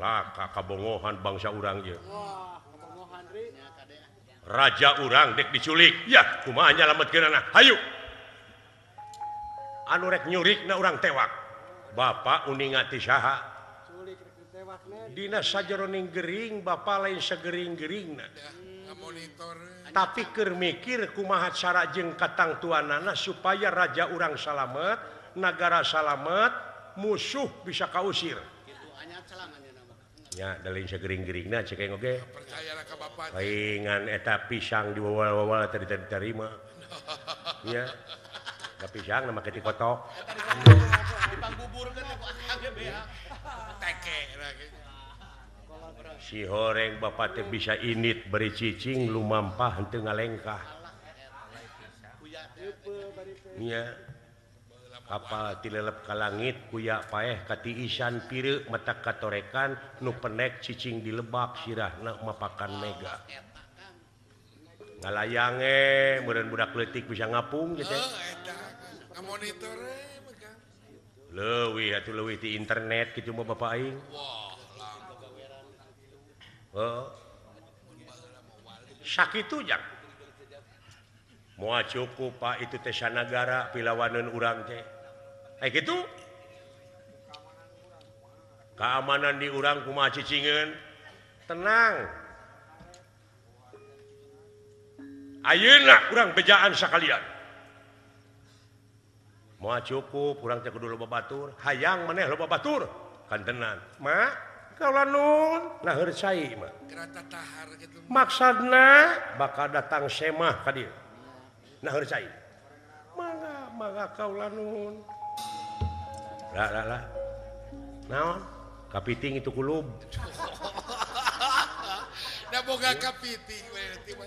Lah kabongohan bangsa urang ieu. Raja urang dek diculik. Ya, kumaha nyalametkeunana? Hayu. Anu rek nyurikna urang tewak. Bapak uninga ti saha? Dina sajeroning gering bapak lain segering-geringna. Tapi keur mikir kumaha cara jeung katangtuanana supaya raja urang salamet, nagara salamet, musuh bisa kausir. Ya, lain segering-geringna cek aing oge. Percayalah ka bapak. Paingan eta pisang diwawal-wawal tadi diterima. Ya. Da pisang na make dikotok. Dipangbuburkeun ku akang ge beak. Teke. Si horeng bapak teh bisa init beri cicing lumampah henteu ngalengkah. Nya. Kapal tilelep ka langit kuya paeh katiisan pireuk mata katorekan nu penek cicing dilebak sirahna mapakan mega. Ngalayange meureun budak leutik bisa ngapung gitu. Ngamonitor leuwih atuh leuwih ti internet kitu mah bapak aing. Heeh. Sakitu jang. Moal cukup Pak itu teh sanagara pilawaneun urang teh. Gitu keamanan di urang kumaha cicingeun tenang ayeuna urang bejaan sakalian moal cukup urang teh kudu loba batur hayang maneh loba batur kantenan ma kaula nun naheur cai mah maksudna bakal datang semah ka dieu naheur cai mangga mangga kaula nun lah lah lah naon kapiting itu kulub da boga kapiting we di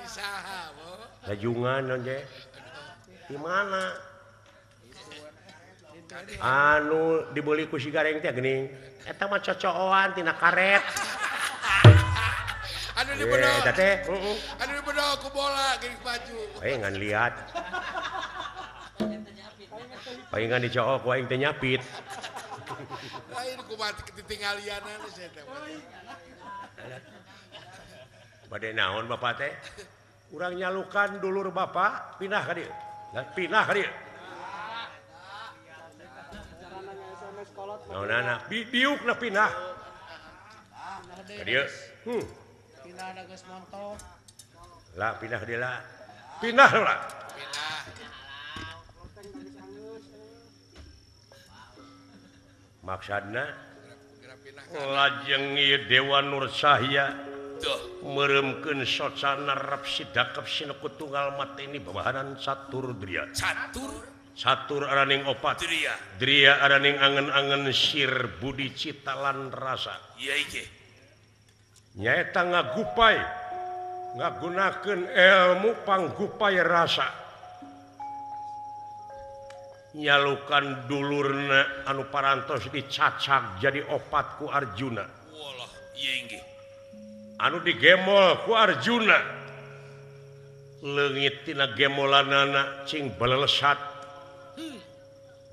saha bo lajungan naon je di mana anu dibeli ku si gareng teh geuning eta mah cocooan tina karet anu dibedol eta teh heeh anu dibedol ku bola geuning baju ngan liat palingan dicook ku aing teh nyapit. Lain kumaha ketinggalianan sia teh. Bade naon bapak teh? Urang nyalukan dulur bapak pindah ka dieu. Pindah ka dieu. Naonana diukna pindah. Ka dieu. Pindah da geus montok. Lah pindah ka dieu lah. Pindah lah. Pindah. Maksudna lajeng ieu Dewa Nur Cahya meureumkeun socana rep sidakep sineku tunggal mateni babahanan catur dria. Catur? Catur araning opat. Dria. Dria araning angen-angen sir budi cita lan rasa. Iya iki. Nyaeta ngagupai ngagunakeun ilmu panggupai rasa. Nyalukan dulurna anu parantos dicacag jadi opat ku Arjuna. Walah, ieu inggih. Anu digemol ku Arjuna. Leungit tina gemolanana cing balelesat.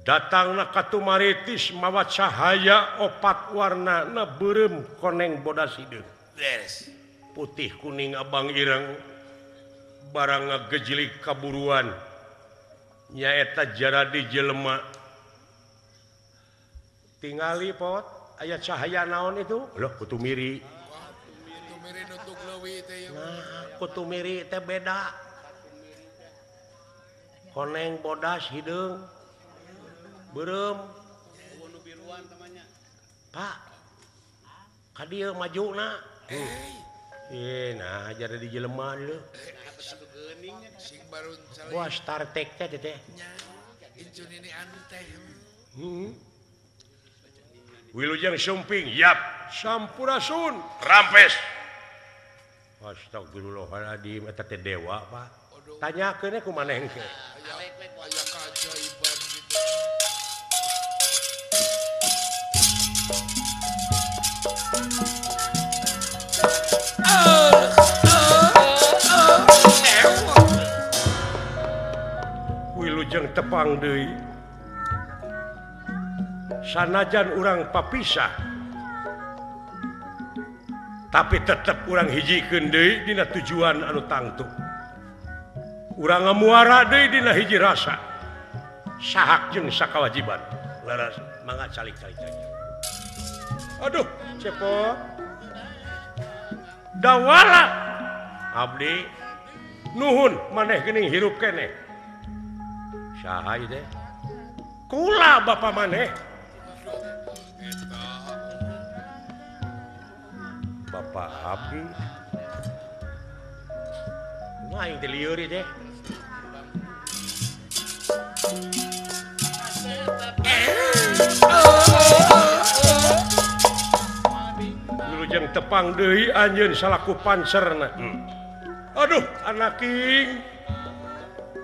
Datangna ka Tumaritis mawa cahaya opat warna na beureum koneng bodas hideung. Beres. Putih kuning abang ireng barang ngagejilig kaburuan. Nyaeta jaradi jelema tingali pot aya cahaya naon itu loh kutu miri kutu miri nutuk leuwi teh. Nah kutu miri teh beda koneng bodas hideung beureum Pak ka dieu majuna nah jaradi jelema leuh. Wah Star Trek teh teh. Wilujeng Sumping, yap. Sampurasun, rampes. Astagfirullahaladzim, eta teh dewa, Pak. Tanyakeun ku maneh engke. Aya keajaiban gitu. Wilujeng tepang deui. Sanajan urang papisah Tapi tetep urang hijikeun deui dina tujuan anu tangtu. Urang ngamuara deui dina hiji rasa. Sahak jeung sakawajiban. Laras mangga calik-calik. Aduh, cepot. Dawala abdi nuhun maneh geuning hirup keneh. Saha ieu teh? Kula bapa maneh. Bapak abdi. Wah, aing teh lieur ieu teh. Wilujeng tepang deui anjeun salaku pancerna. Aduh, anak king.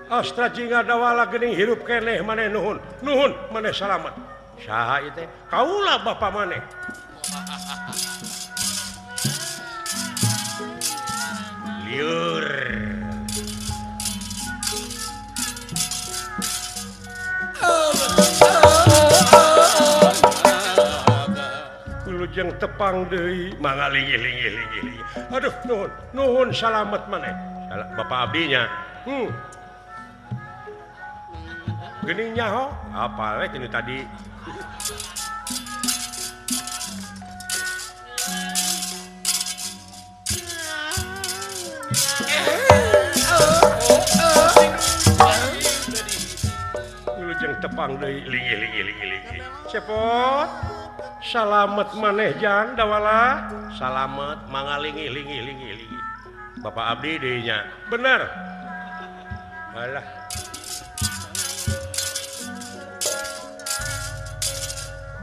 Astra jingga dawala geuning hirup keneh maneh nuhun. Nuhun maneh salamet. Saha ieu teh? Kaula bapa maneh. Liur. Wilujeng tepang deui mangga linggih linggih linggih linggih. Aduh nuhun, nuhun salamet maneh. Bapak abdinya. Geuning nyaho, apa we tinu tadi. Wilujeng tepang deui linggih linggih linggih linggih. Cepot. Salamet maneh jang dawala. Salamet mangga linggih linggih linggih linggih. Bapak abdi deui nya. Bener. Alah.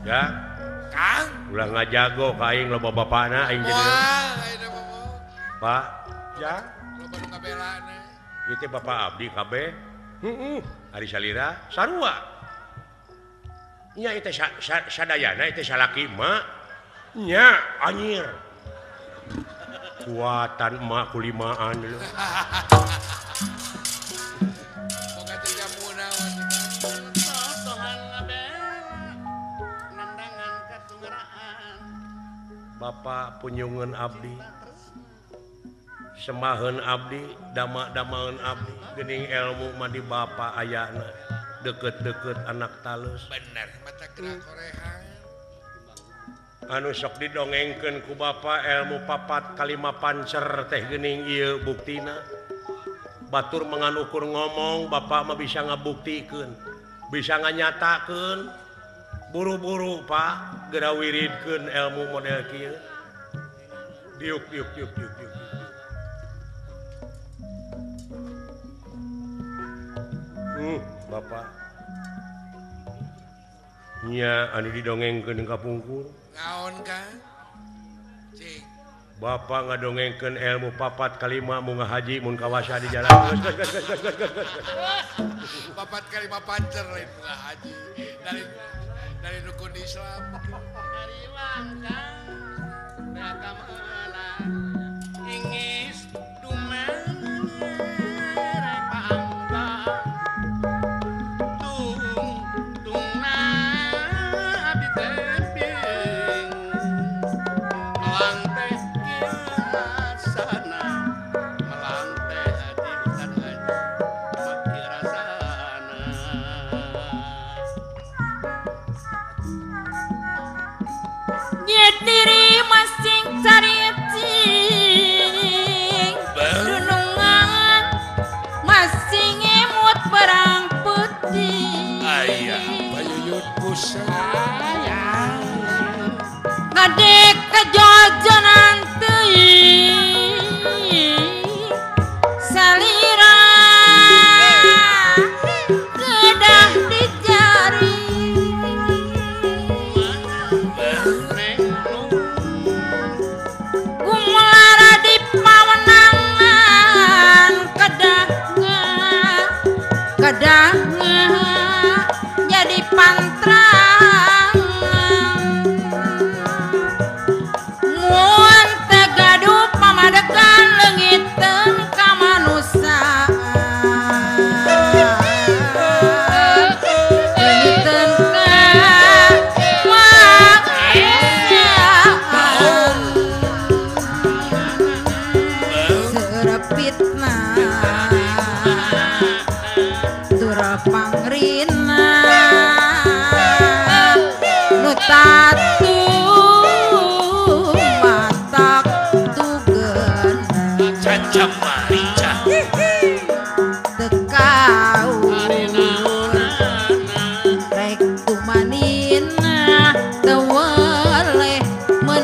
Ya. Kang, ulah ngajago ka aing loba bapana aing jadi. Pak, jang, loba nu ngabelana. Ieu teh bapak abdi kabeh. Heeh, ari salira sarua. Nya ieu teh sadayana ieu teh salaki emak. Nya anjir. Kuatan emak kulimaan lho. Boga jamu naon. Bapak punyungan abdi, semaheun abdi, dama-damaeun abdi, geuning ilmu mah di bapa ayana, deket-deket anak talus. Bener, mata gerak korehan. Anu sok didongengkeun ku bapa ilmu papat kalima pancer teh geuning ieu buktina. Batur menganukur ngomong, bapak mah bisa ngabuktikeun, bisa nganyatakeun. Buru-buru Pak, geura wiridkeun ilmu model kieu. Diuk diuk diuk diuk diuk. Bapak. Nya anu didongengkeun ka pungkur. Naon Kang? Cing. Bapak ngadongengkeun ilmu papat kalima mun ngahaji mun kawasa di jalan. Geus geus geus geus geus geus. Papat kalima pancer lain ngahaji. Dari rukun Islam. Hariwang Kang raka ingis dumere pangga tung tungna abdi teping melang teh kiasana melang teh haji bukan haji maki rasana. Nyet diri masing cariting dunungan masing emut perang putih. Ayah bayuyut busaya ngadek kejojonan teuing salira kedah dicari. Gumelara di pawenangan kedah kedah jadi pantrangan. Mun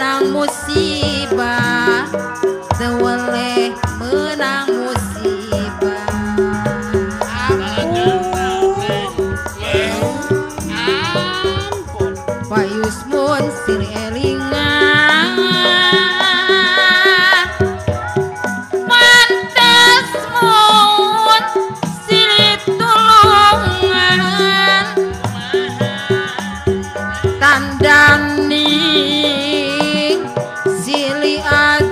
menang musibah, teu weleh menang musibah. Ampun payusmun sir elingan, pantes mun silih tulungan, tandani silih ajenan,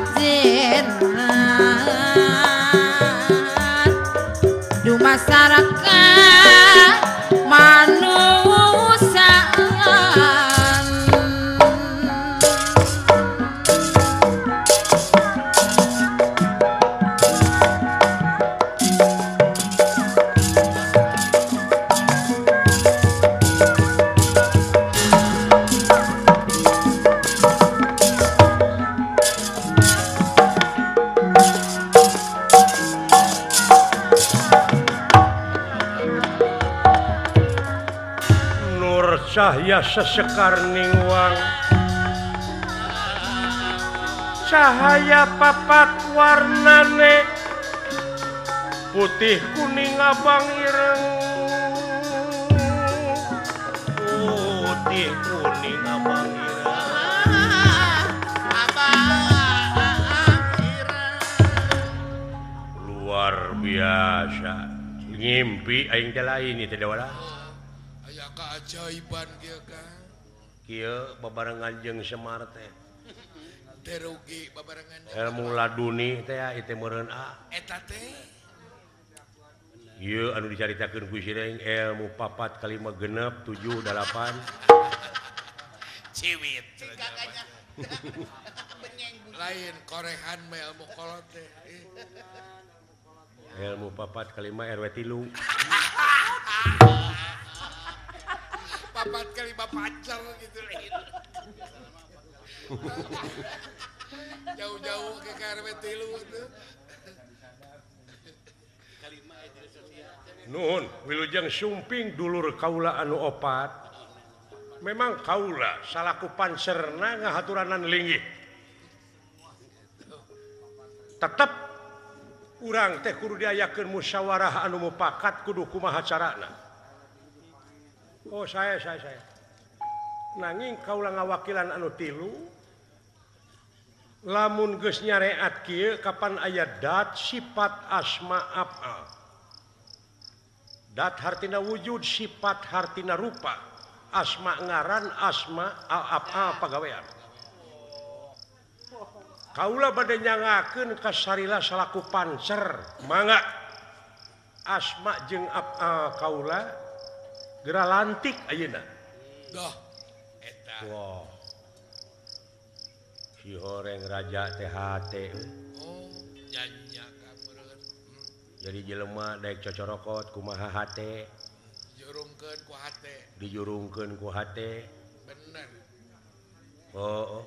dumasaraka manusaan. Cahya sesekar ningwang, cahaya papat warnane, putih kuning abang ireng, putih kuning abang ireng, luar biasa. Ngimpi aing teh lain ieu teh wala. Keajaiban kieu Kang. Kieu babarengan jeung Semar teh. Teu rugi babarengan. Ilmu laduni teh ieu teh meureun a. Eta teh. Ieu anu dicaritakeun ku Sireng ilmu 4 5 6 7 8. Ciwit. Lain korehan mah ilmu kolot teh. Ilmu 4 5 RW 3. 4 kali 5 pacar gitu lain. Jauh-jauh ke KRW 3 itu. Nuhun, wilujeng sumping dulur kaula anu opat. Memang kaula salaku panserna ngahaturanan linggih. Tetep urang teh kudu diayakeun musyawarah anu mupakat kudu kumaha carana. Oh saya. Nanging kaula ngawakilan anu tilu, lamun geus nyareat kieu kapan aya dat sifat asma af'al. Dat hartina wujud, sifat hartina rupa, asma ngaran, asma af'al pagawean. Kaula bade nyangakeun ka Sarila salaku pancer, mangga asma jeung af'al kaula gera lantik ayeuna. Doh eta. Wah. Si horeng raja teh hate. Oh, nyanya ka meureun. Jadi jelema daek cocorokot kumaha hate. Jurungkeun ku hate. Dijurungkeun ku hate. Bener. Oh.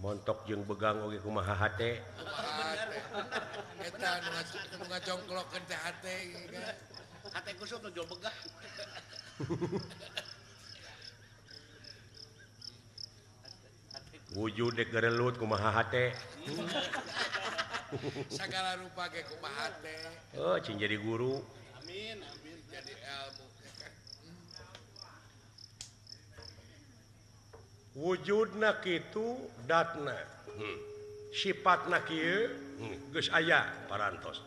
Montok jeung begang oge kumaha hate. Eta nu ngajongklokkeun teh hate kan. Hate kusut nu jual begang. Wujud dek gerelut kumaha hate. Sagala rupa ge kumaha hate. Oh, cing jadi guru. Amin, amin jadi ilmu. Wujudna kitu datna. Sifatna kieu geus aya parantos.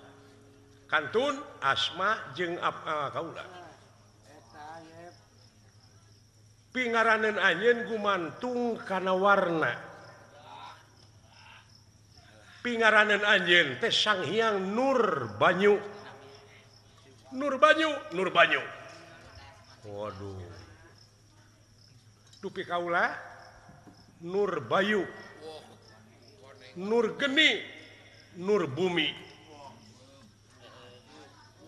Kantun asma jeung af'al kaula. Pingaraneun anjeun gumantung kana warna. Pingaraneun anjeun teh Sang Hyang Nur Banyu. Nur Banyu, Nur Banyu. Waduh. Dupi kaula Nur Bayu, Nur Geni, Nur Bumi.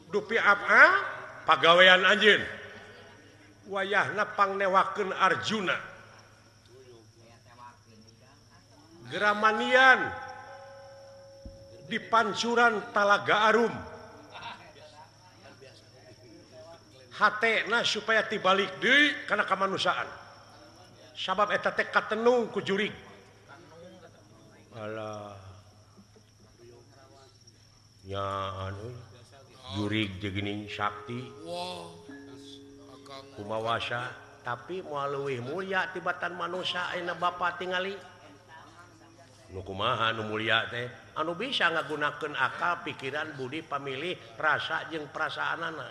Dupi apa pagawean anjeun. Wayahna pangnewakeun Arjuna. Geramanian di pancuran Talaga Arum. Hatena supaya tibalik deui kana kamanusiaan. Sabab eta teh katenung ku jurig. Alah. Nya anu jurig jeung geuning sakti. Kumawasa tapi moal leuwih mulia tibatan manusia ayeuna bapa tingali. Nu kumaha nu mulia teh anu bisa ngagunakeun akal, pikiran, budi, pamilih, rasa jeung perasaanana.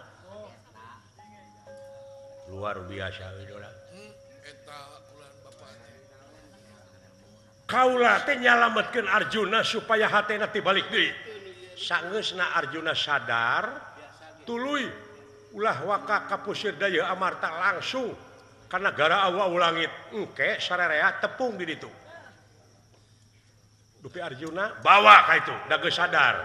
Luar biasa idola. Eta ulah bapa teh. Kaula teh nyalametkeun Arjuna supaya hatena tibalik deui. Sangeusna Arjuna sadar tuluy ulah waka ka pusir daya Amarta langsung ka nagara awa langit engke sararea tepung di ditu. Dupi Arjuna bawa ka itu da geus sadar.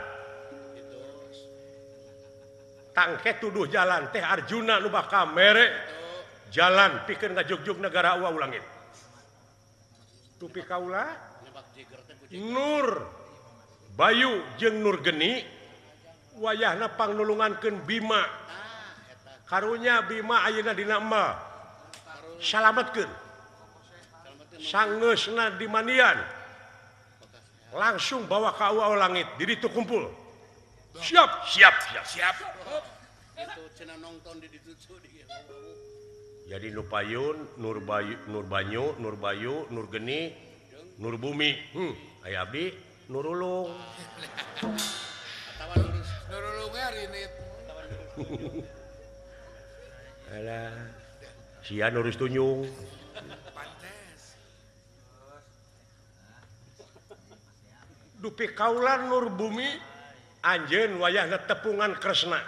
Tangke tuduh jalan teh Arjuna nu bakal mere jalan pikeun ngajugjug nagara awa langit. Dupi kaula Nur Bayu jeung Nur Geni wayahna pangnulungankeun Bima. Karunya Bima ayeuna dina emal. Salametkeun. Sangeusna di mandian. Langsung bawa ka awa langit di ditu kumpul. Siap, siap, siap, siap. Itu cenah nonton di ditu Jadi nu payun, Nur Bayu, Nur Banyu, Nur Bayu, Nur Geni, Nur Bumi. Aya abdi Nurulung. Atawa Nurulung rinit. Alah. Sia nurus tunjung. Pantes. Dupi kaula Nur Bumi anjeun wayahna tepungan Kresna.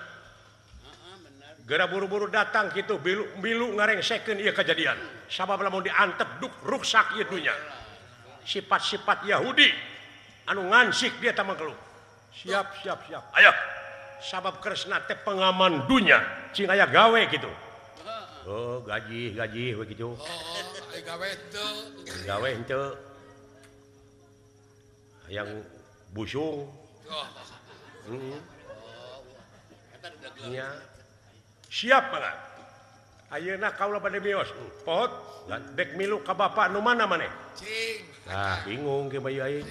Geura buru-buru datang kitu milu ngarengsekeun ieu kajadian. Sabab lamun diantep duk ruksak ieu dunya. Sifat-sifat Yahudi anu ngansik dia tamang keluh. Siap, siap, siap. Ayo. Sabab Kresna teh pengaman dunya, cing aya gawe gitu. Oh, gaji, gaji we kitu. Oh, aya gawe teu. Gawe henteu. Hayang busung. Oh. Heeh. Nya. Siap mangga. Ayeuna kaula bade mios. Pohot dek milu ka bapa nu mana maneh? Cing. Nah, bingung ke bayu aing.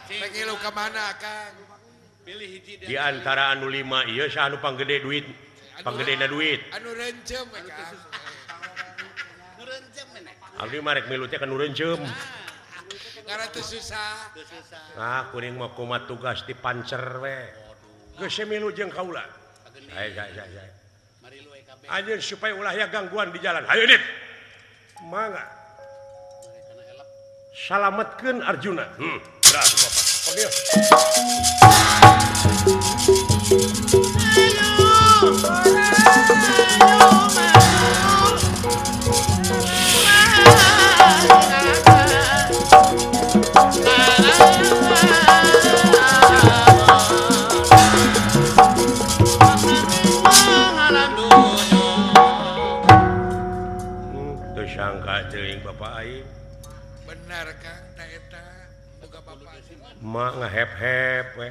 Dek ngilu ka mana, Kang? Pilih hiji di antara anu 5 ieu saha anu panggede duit? Panggedena duit. Anu rencem we, Kang. Nu rencem meneh. Abdi mah rek milu teh ka nu rencem. Ngaran teu susah. Nah, kuring mah kumaha tugas di pancer we. Geus milu jeung kaula. Sae sae sae. Anjeun supaya ulah aya gangguan di jalan. Hayu dit. Mangga. Salametkeun Arjuna. Beras bapak. Oke. Teu sangka teuing bapak aing. Benar Kang, ta eta boga bapak. Mak ngahep-hep we.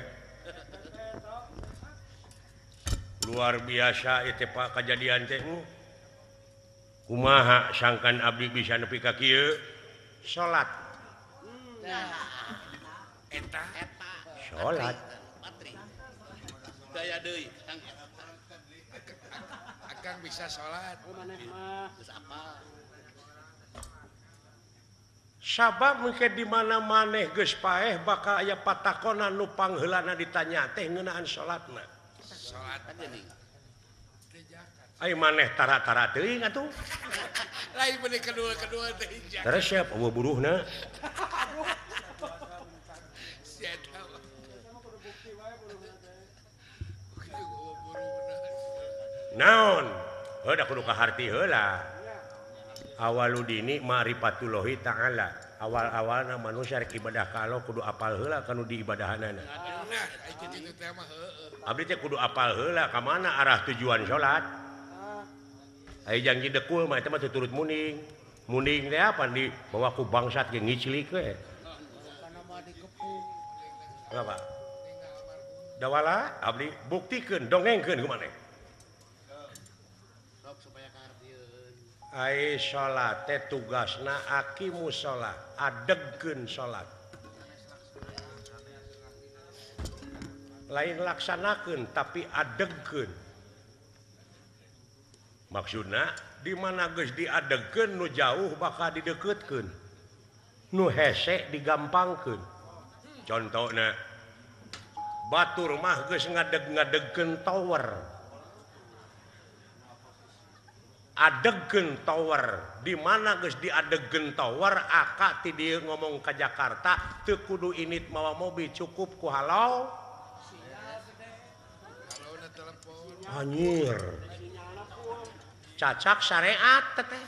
Luar biasa ieu teh Pak kajadian teh. Kumaha sangkan abdi bisa nepi ka kieu? Salat. Eta salat. Daya deui Kang. Akang bisa salat. Maneh mah geus apal. Sabab mungkin di mana maneh geus paeh bakal aya patakonan nu pangheulana ditanya teh ngeunaan salatna. Salat geuning. Ai maneh tara-tara teuing atuh. Lain bener kedua-kedua teh hiji. Resep eueuh buruhna. Sia eta. Naon? Heuh da kudu kaharti heula. Awaludini ma'rifatullahi ta'ala. Awal-awalna manusia rek ibadah ka Allah kudu apal heula kanu diibadahanana. Nah, kitu teh mah heueuh. Abdi teh kudu apal heula ka mana arah tujuan salat. Aya janji dekul mah eta mah turut muning. Muning teh apa dibawa ku bangsat ge ngiclik we. Apa? Dawala abdi buktikeun dongengkeun ku maneh. Sok supaya kahartieun. Ai salat teh tugasna aqimus shalah, adegkeun salat. Lain laksanakeun tapi adegkeun. Maksudna di mana geus diadegkeun nu jauh bakal dideukeutkeun. Nu hese digampangkeun. Contohna batur mah geus ngadeg-ngadegkeun tower. Adegkeun tower di mana geus diadegkeun tower aka ti dieu ngomong ka Jakarta teu kudu init mawa mobil cukup ku halau. Anjir. Cacak syariat teteh.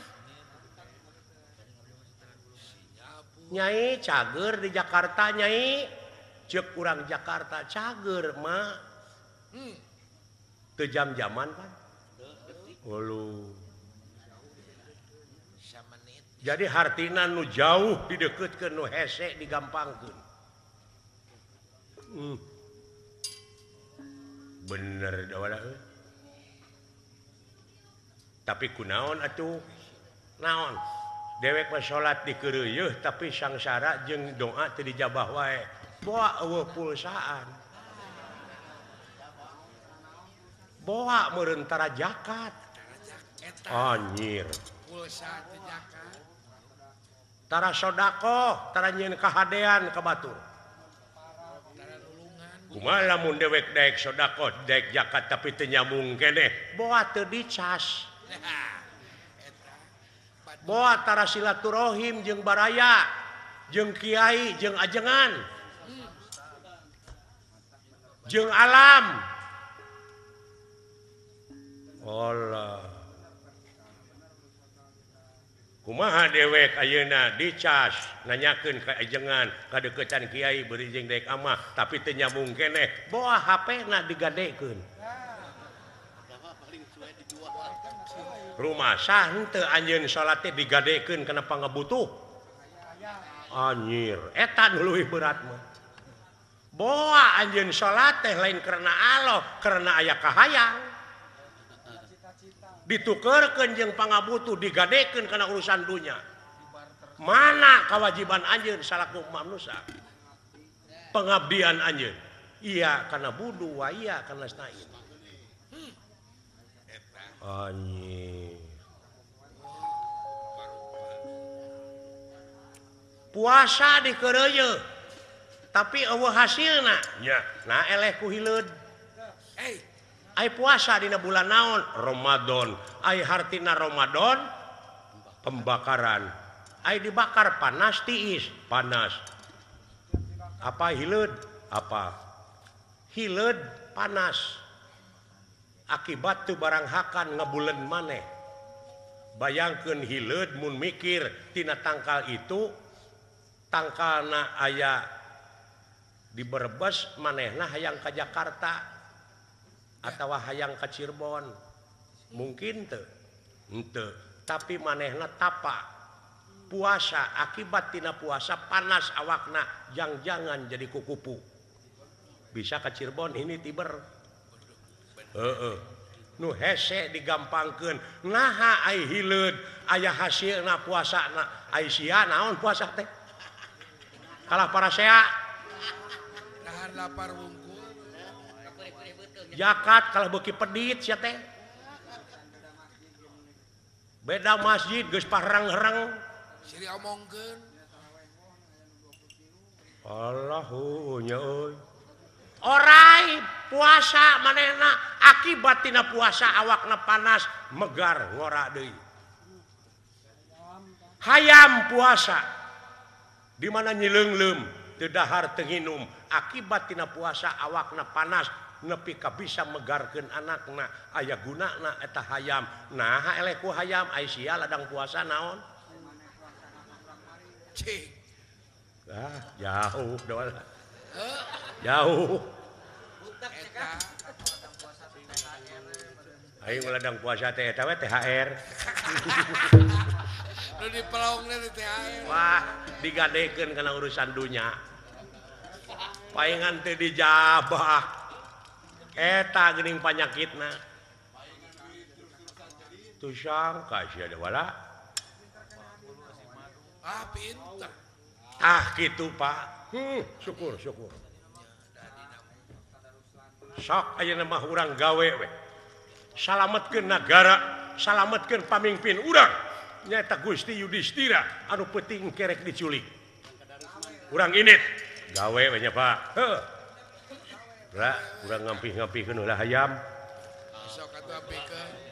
Nyai cager di Jakarta nyai. Ceuk urang Jakarta cager mah. Teu jam-jaman kan. Ulu. Jadi hartina nu jauh dideukeutkeun nu hese digampangkeun. Bener da euy. Tapi kunaon atuh? Naon? Dewek mah salat dikeureuyeun tapi sangsara jeung doa teu dijabah wae. Boa eueuh pulsaan. Boa meureun tara zakat. Anjir. Pulsa teu zakat. Tara sodakoh, tara nyieun kahadean ka batur. Kumaha lamun dewek daek sodakoh, daek zakat tapi teu nyambung keneh, boa teu dicas. Boa tara silaturahim jeung baraya, jeung kiai, jeung ajengan, jeung alam. Allah. Kumaha dewek ayeuna dicas nanyakeun ka ajengan kadeukeutan kiai beureum jeung daek amah tapi teu nyambung keneh, boa HP-na digadekeun. Rumah sah henteu anjeun salat teh digadekeun kana pangabutuh. Anjir, eta nu leuwih berat mah. Boa anjeun salat teh lain karena Allah, karena aya kahayang. Ditukerkeun jeung pangabutuh digadekeun kana urusan dunya. Mana kewajiban anjeun salaku manusia? Pengabdian anjeun. Iya kana budu wa iya kana stain. Anjir. Puasa dikeureuyeun tapi eueuh hasilna. Nya, nah eleh ku hileud. Ai puasa dina bulan naon? Ramadan. Ai hartina Ramadan pembakaran. Ai dibakar panas tiis, panas. Apa hileud? Apa? Hileud panas. Akibat teu barang hakan ngebulen maneh. Bayangkeun hileud mun mikir tina tangkal itu tangkalna aya di Brebes manehna hayang ka Jakarta atawa hayang ka Cirebon. Mungkin teu? Henteu. Tapi manehna tapa puasa akibat tina puasa panas awakna jang-jangan jadi kukupu. Bisa ka Cirebon ini tiber. Heeh. Nu hese digampangkeun. Naha ai hileud aya hasilna puasana. Ai sia naon puasa teh? Kalah parasea. Tahan lapar wungkul. Zakat kalah beuki pedit sia teh. Beda masjid geus parang-herang. Siri omongkeun. Allahu nya euy. Orai puasa manehna akibat tina puasa awakna panas megar ngora deui. Hayam puasa di mana nyileungleum teu dahar teu nginum akibat tina puasa awakna panas nepi ka bisa megarkeun anakna aya gunana eta hayam. Naha eleh ku hayam ai sia ladang puasa naon? Cing. Ah, jauh doa. Jauh. Ayo ladang puasa teh eta we THR. Nu dipelongna teh THR. Wah, digadekeun kana urusan dunya. Paingan teh dijabah. Eta geuning panyakitna. Itu sangka sia ada wala. Ah pintar. Ah gitu Pak. Syukur syukur. Sok ayeuna mah urang gawe we. Salametkeun nagara, salametkeun pamimpin urang. Nyaeta Gusti Yudhistira anu peuting kerek diculik. Urang init gawe we nya Pak. Heuh. Lah urang ngampih-ngampihkeun heula hayam. Sok atuh ampikeun.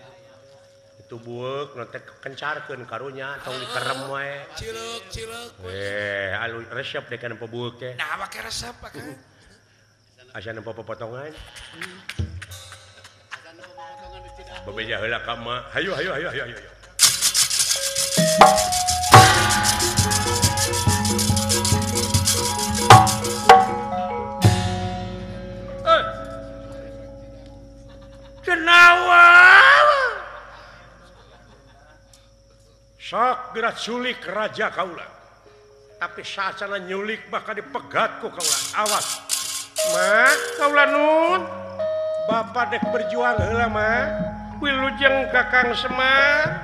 Itu bueuk nu teh kencarkeun karunya tong dikerem wae. Cileuk cileuk. Alu resep deh kana bueuk teh. Nah make resep Pak. Asa nempo popotongan. Bebeja heula ka emak. Hayu hayu hayu hayu hayu. Kenawa. Sok geura culik raja kaula. Tapi sacana nyulik bakal dipegat ku kaula. Awas. Ma, kaula nun. Bapak dek berjuang heula ma. Wilujeng Kakang Semar.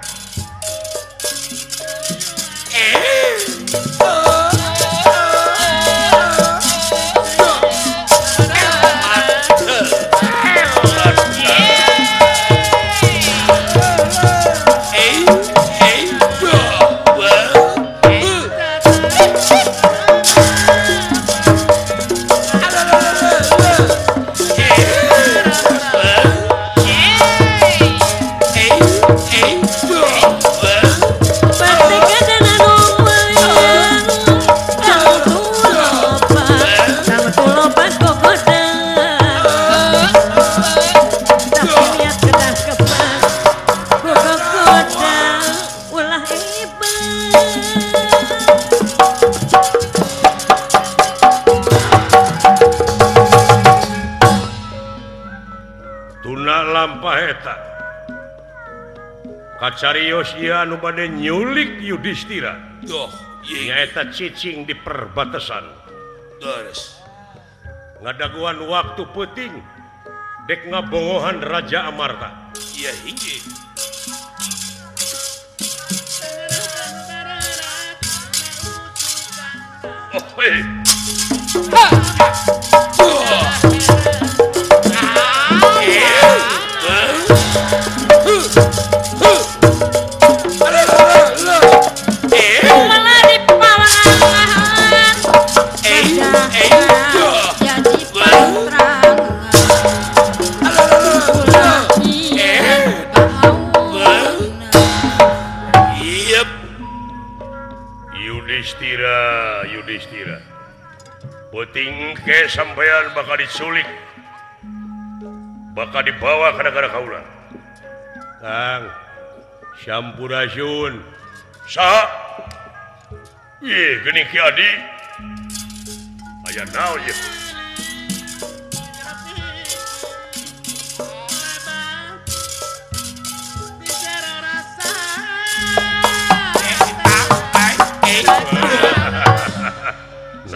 Kacarios ieu anu bade nyulik Yudhistira. Duh, nyaeta cicing di perbatasan. Terus ngadaguan waktu peuting dek ngabongohan Raja Amarta. Iya hiji. Oh, hey. Ha. Yudhistira, Yudhistira. Peuting ke sampean bakal diculik. Bakal dibawa ke negara kaula. Kang Sampurasun. Saha? Ih, geuning Ki Adi. Aya naon ieu?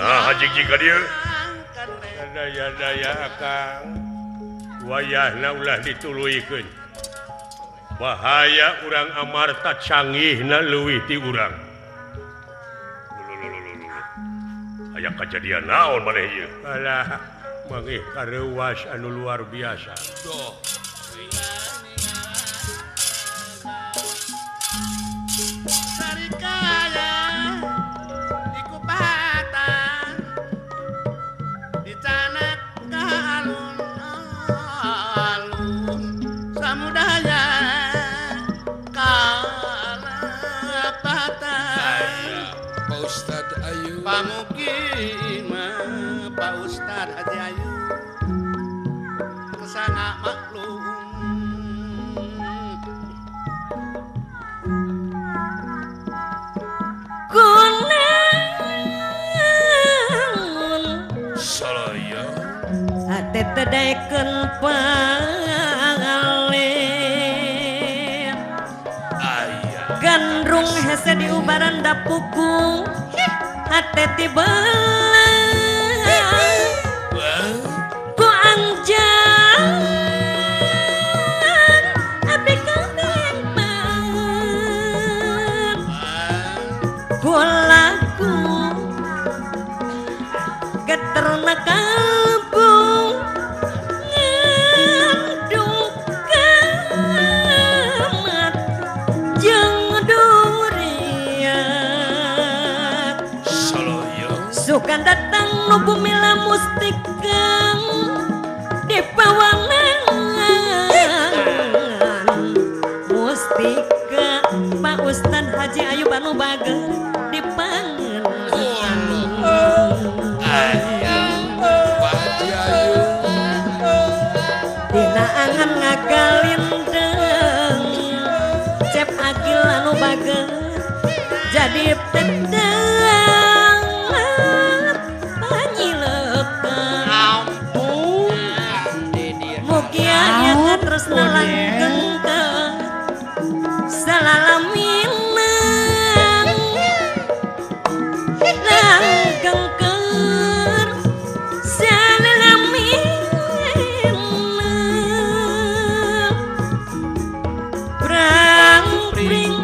Nah, hajik ka dieu. Daya-daya akang. Wayahna ulah dituluykeun. Bahaya urang Amarta canggihna leuwih ti urang. Aya kajadian naon maneh ieu? Alah, mangih kareuwas anu luar biasa. Duh. Tedekeun pangalir gandrung hese diubaran dapuku hate tibelang ku anjan abdi kabeh kana kalbu ngandung kamat jeung duriat sukan datang nu bumi mustika di pawangan mustika Pak Ustad Haji Ayub anu bager di pangenan dina angan ngagalindeng Cep Agil anu bager jadi pedang panyilekan ampun mugia nya tresna langgeng salalaminang langgeng keur salalaminang prang pring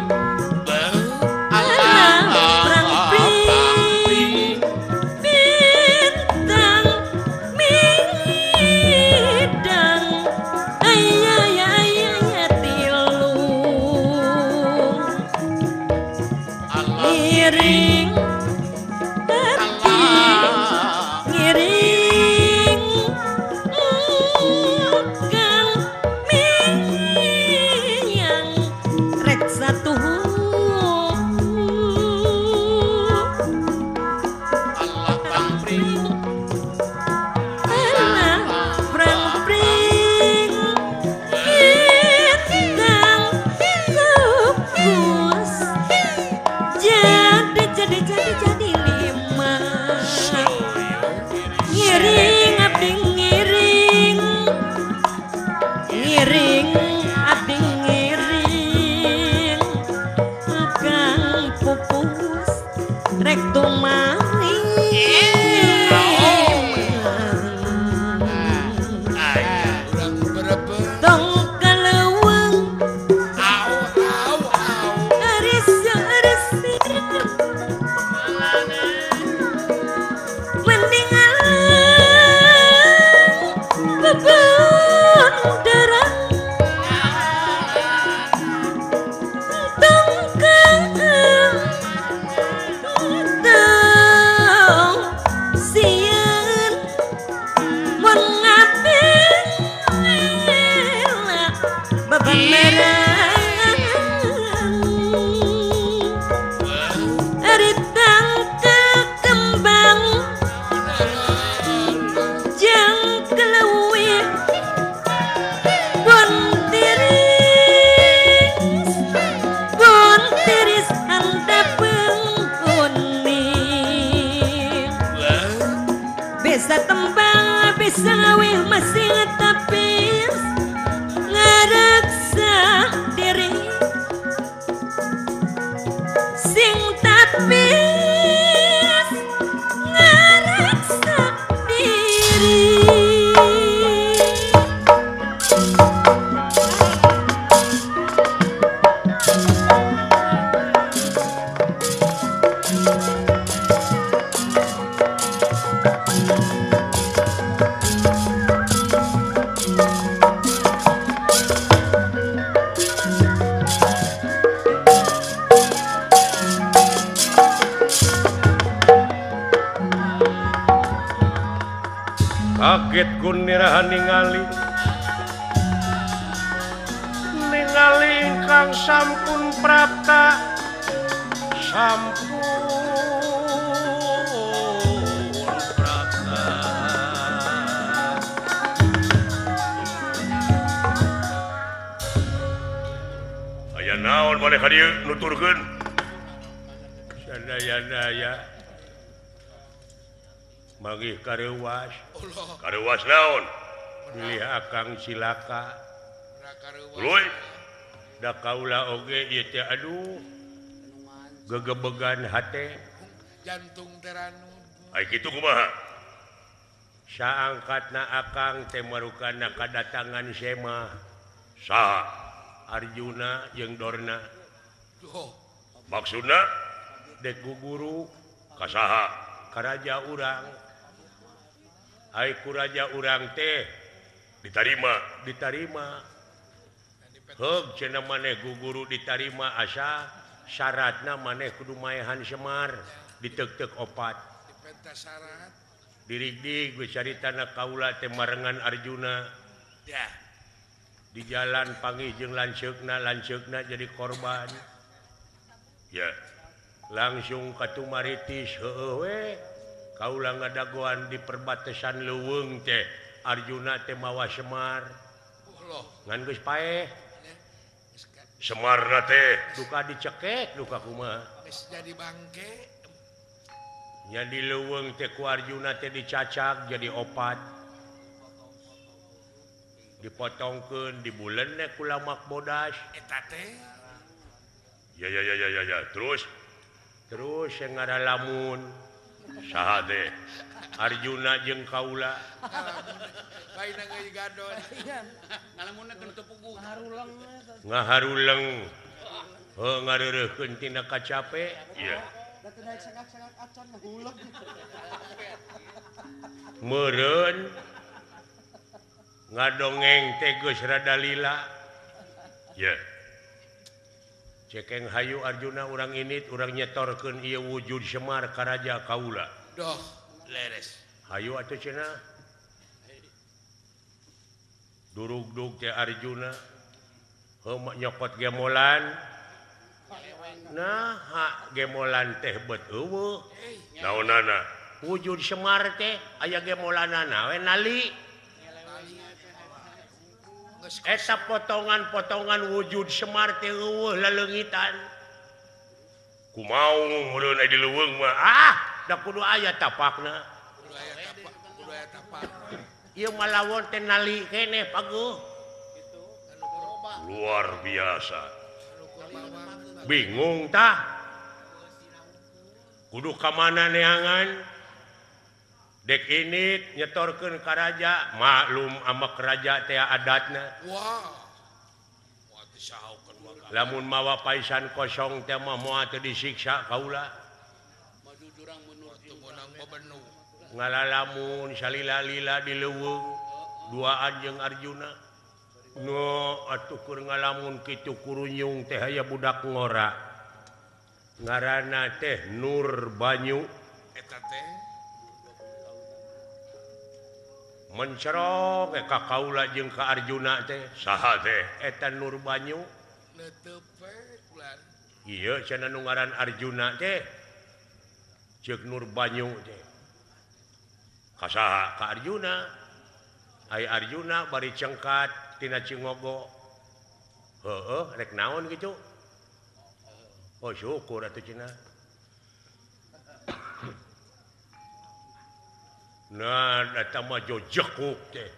prang pring bintang midang ayah ayah tilu ngiring hati ngiring kang miyang rek satu Allah prang pring bintang kubus jadi jadi jadi jadi lima ngiring abdi ngiring ngiring abdi ngiring kang pupus rek tumali Urang berebet tong kaleuweung au au au aris aris mending alang bebendaran tong tong sieun mun ngabela bebeneran ari tangka kembang jeung keleuwih pun tiris handapeung kuning bisa tembang bisa ngawih masih tapis ngareksa diri sing tapis ngareksa diri. Kaget kunirahan ningali ningali ingkang sampun prapta sampun prapta aya naon maneh ka dieu nuturkeun sadaya-daya manggih kareuwas kareuwas naon bilih akang cilaka Luy da kaula oge ieu teh aduh gegebegan hate jantung teranu ai kitu kumaha saangkatna akang teh marukana kadatangan Sema saha Arjuna jeung Dorna maksudna dek guru ka saha ka raja urang Ai ku raja urang teh ditarima ditarima. Heug cenah maneh guguru ditarima asa syaratna maneh kudu maehan Semar diteuk-teuk opat. Dipenta syarat. Dirigdig geus caritana kaula teh marengan Arjuna. Ya. Di jalan panggih jeung lanceukna, lanceukna jadi korban. Ya. Langsung katumaritis heueuh we. Kaula ngadagoan di perbatasan leuweung teh Arjuna teh mawa Semar. Ngan geus paeh. Semarna teh duka dicekek duka kumaha. Geus jadi bangke. Nya di leuweung teh ku Arjuna teh dicacak jadi opat. Dipotongkeun dibulen ku lamak bodas. Eta teh. Ya ya ya ya ya terus terus yang ngaralamun saha teh Arjuna jeung kaula. Lain geus gadon. Ngalamunna teu puguh. Ngaharuleng. Heuh ngareureuhkeun tina kacape. Iya. Meureun ngadongeng teh geus rada lila. Ye. Cekeng hayu Arjuna urang init urang nyetorkeun ieu wujud Semar ka raja kaula. Doh, leres. Hayu atuh cenah. Durugdug teh Arjuna heuh nyokot gemolan. Nah, ha gemolan teh bet eueuh. Naonana? Wujud Semar teh aya gemolanana we nali. Eta potongan-potongan wujud Semar teh eueuh laleungitan. Kumaha meureun aya di leuweung mah? Ah, da kudu aya tapakna. Kudu aya tapak, kudu aya tapak. Ieu mah lawon teh nali keneh paguh. Luar biasa. Bingung tah. Kudu ka mana neangan? Dek ini nyetorkeun ka raja, maklum amak raja teh adatna. Wah. Lamun mawa paisan kosong teh mah moal teu disiksa kaula. Ngalalamun salila-lila di leuweung duaan jeung Arjuna. No atuh keur ngalamun kitu kurunyung teh aya budak ngora. Ngaranna teh Nur Banyu. Eta teh mencerok ka kaula jeung ka Arjuna teh saha teh eta Nur Banyu neuteub we ulan. Ieu cenah nu ngaran Arjuna teh ceuk Nur Banyu teh ka saha ka Arjuna. Ai Arjuna bari cengkat tina Cingogo. Heueuh rek naon kitu? Oh syukur atuh cenah. Nah, eta mah jojekuk teh.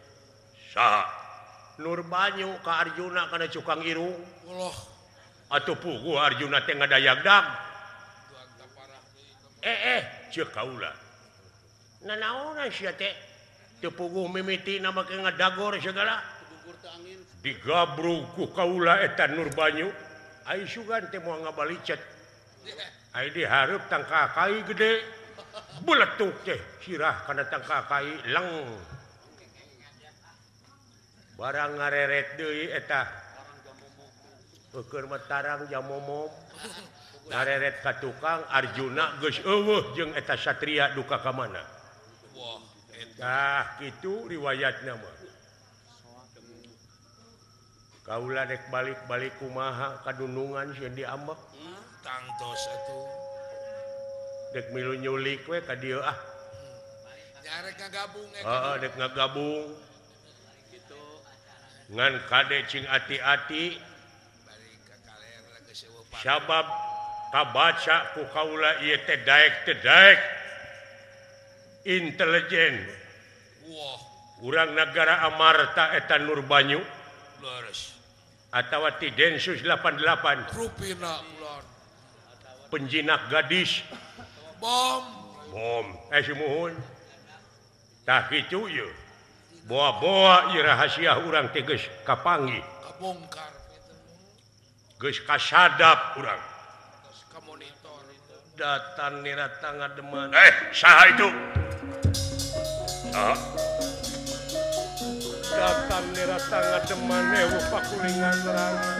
Saha? Nur Banyu ka Arjuna kana cukang irung. Allah. Atuh puguh Arjuna teh ngadayagdag. Ceuk kaula. Nanaonan sia teh? Teu puguh mimitina make ngadagor segala. Digabrug ku kaula eta Nur Banyu. Ai sugan teh moal ngabalicet. Ai dihareup tangka kai gede. Beletuk teh sirah kana tangka kai leng. Barang ngareret deui eta. Peukeun mah tarang jamomom. Ngareret ka tukang Arjuna geus eueuh jeung eta satria duka ka mana. Wah, eta. Tah kitu riwayatna mah. Kaula rek balik-balik kumaha kadunungan sieun diambek. Tangtos atuh. Dek milu nyulik we ka dieu ah. Nya rek ngagabung e. Heeh, dek ngagabung. Kitu. Ngan kade cing ati-ati. Bari ka kaler geus eueuh paku. Sabab kabaca ku kaula ieu teh daek teh daek. Intelijen. Wah, urang nagara Amarta eta Nur Banyu. Leres. Atawa ti Densus 88. Rupina ulon. Penjinak gadis. Bom. Bom. Sumuhun. Tah kitu ieu. Boa-boa ieu rahasia urang teh geus kapanggih. Kabongkar. Geus kasadap urang. Geus kamonitor. Datan nirata ngademan. Saha itu? Datang nirata ngademan ewu pakulingan rana.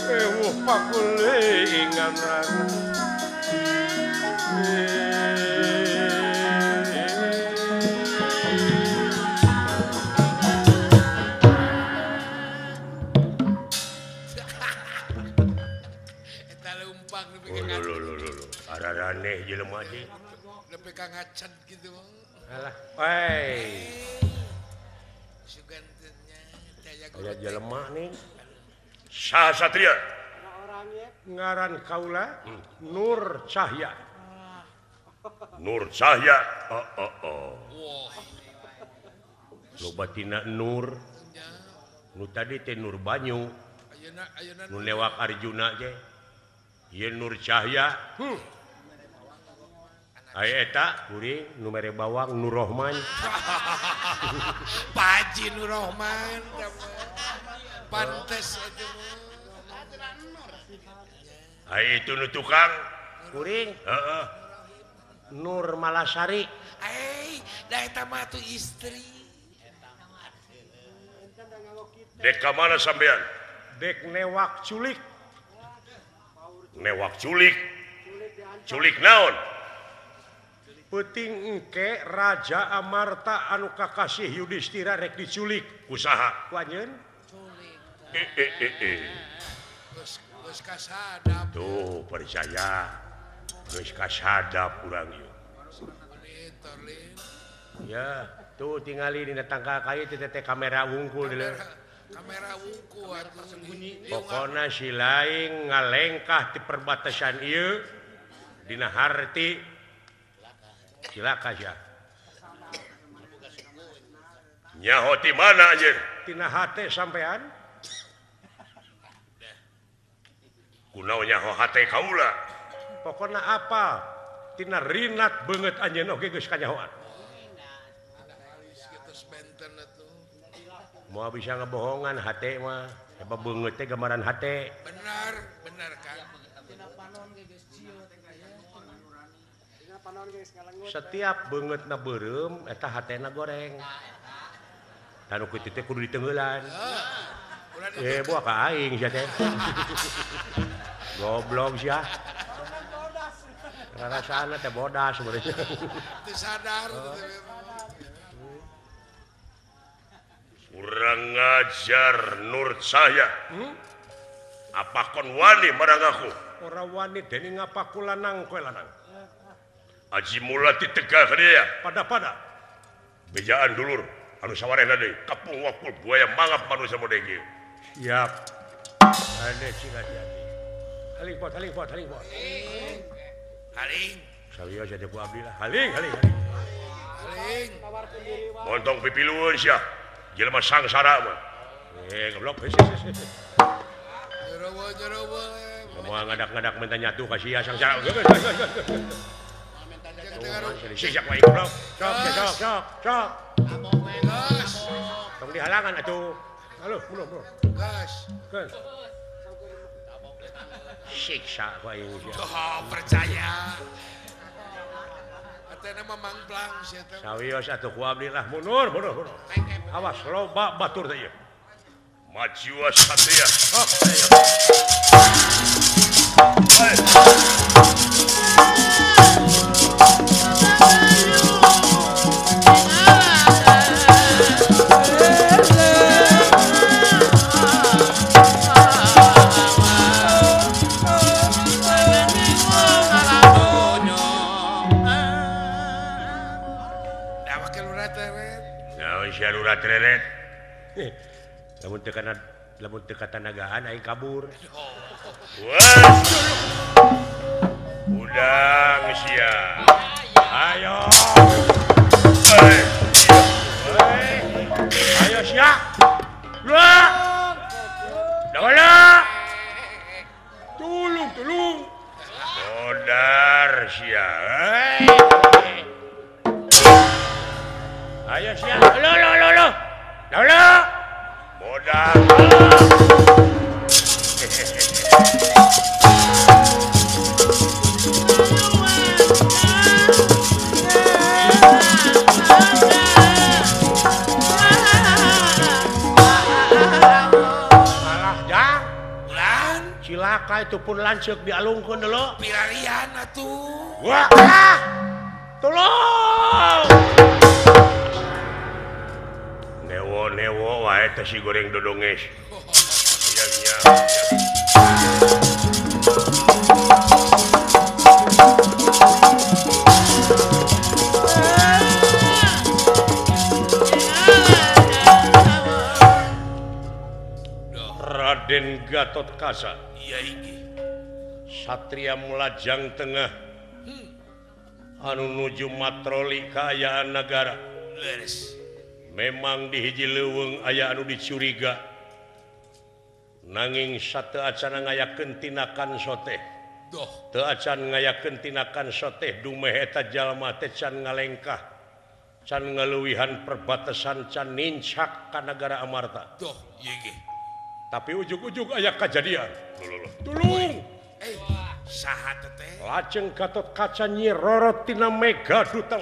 Ewu pakulingan rana. Aneh jelema teh nepi ka ngacet kitu. Alah, woi. Sugan teh nya teh aya Aya jelema nih. Saha Satria? Ngaran kaula Nur Cahya. Nur Cahya. Oh oh oh. Loba tina Nur. Nu tadi teh Nur Banyu. Ayeuna ayeuna nu newak Arjuna teh. Ieu Nur Cahya. Aya eta kuring nu mere bawang Nur Rohman. Pak Haji Nur Rohman. Pantes atuh. Aya itu nu tukang kuring. Heeh. Nur Malasari. Eh, da eta mah atuh istri. Dek ka mana sampean? Dek newak culik. Newak culik. Culik naon? Peuting engke Raja Amarta anu kakasih Yudhistira rek diculik. Kusaha? Ku anjeun? Culik. Geus kasadap. Tuh percaya. Geus kasadap urang ieu. Ya, tuh tingali dina tangkal kayu teh teh kamera wungkul di leuh. Kamera wungkul atuh sembunyi. Pokona si laing ngalengkah di perbatasan ieu dina harti cilaka sia. Nyaho ti mana anjeun? Tina hate sampean. Kunaon nyaho hate kaula? Pokona apa? Tina rinat beungeut anjeun oge geus kanyahoan. Moal bisa ngebohongan hate mah. Sebab beungeut teh gambaran hate. Benar, benar kan. Setiap beungeutna beureum eta hatena goreng. Tah nu kitu teh kudu diteungeulan. Eh buah ka aing sia teh. Goblok sia. Rarasana teh bodas sebenarnya. Teu sadar. Kurang ngajar Nur Cahya. Apa kon wani marang aku? Ora wani dening ngapaku lanang kowe lanang. Aji mula ditegah dia. Pada-pada. Bejaan dulur anu sawarehna deui kapung wakul buaya mangap manusia model ieu. Siap. Ade cing hati-hati. Haling pot, haling pot, haling pot. Haling. Sawios aya ku abdi lah. Haling, haling, haling. Haling. Montong pipilueun sia. Jelema sangsara mah. Eh, goblok. Jero jero. Semua ngadak-ngadak minta nyatu ka sia sangsara. Siap wae goblok. Sok, sok, sok, sok. Tong dihalangan atuh. Halo, mulur, mulur. Gas. Gas. Siksa ku aing sia. Oh, percaya. Atena mah mangplang sia teh. Sawios atuh ku abdi lah mundur, mundur, mundur. Awas loba batur teh ieu. Maju satria. Oh, ayo. Lamun teu kana lamun teu katanagaan aing kabur. Wah. Udang sia. Ayo. Ayo sia. Lah. Dawala. Tulung, tulung. Modar sia. Ayo sia. Lo lo lo lo. Dawala. Modar. Cilaka itu pun lanceuk dialungkeun dulu. Pilarian atuh. Wah, ah! Tolong. Newo-newo wae teh si goreng dodonges. Iya iya. Raden Gatot Kaca. Iya iki. Satria Melajang Tengah. Anu nuju matroli kaayaan nagara. Leres. Memang di hiji leuweung aya anu dicuriga. Nanging sateu acan ngayakeun tinakan soteh. Doh. Teu acan ngayakeun tinakan soteh dumeh eta jalma teh can ngalengkah. Can ngaleuwihan perbatasan can nincak ka nagara Amarta. Doh, ieu ge. Tapi ujug-ujug aya kajadian. Tulung. Saha teh? Lajeng Gatot Kaca Nyi Roro tina Mega Duta.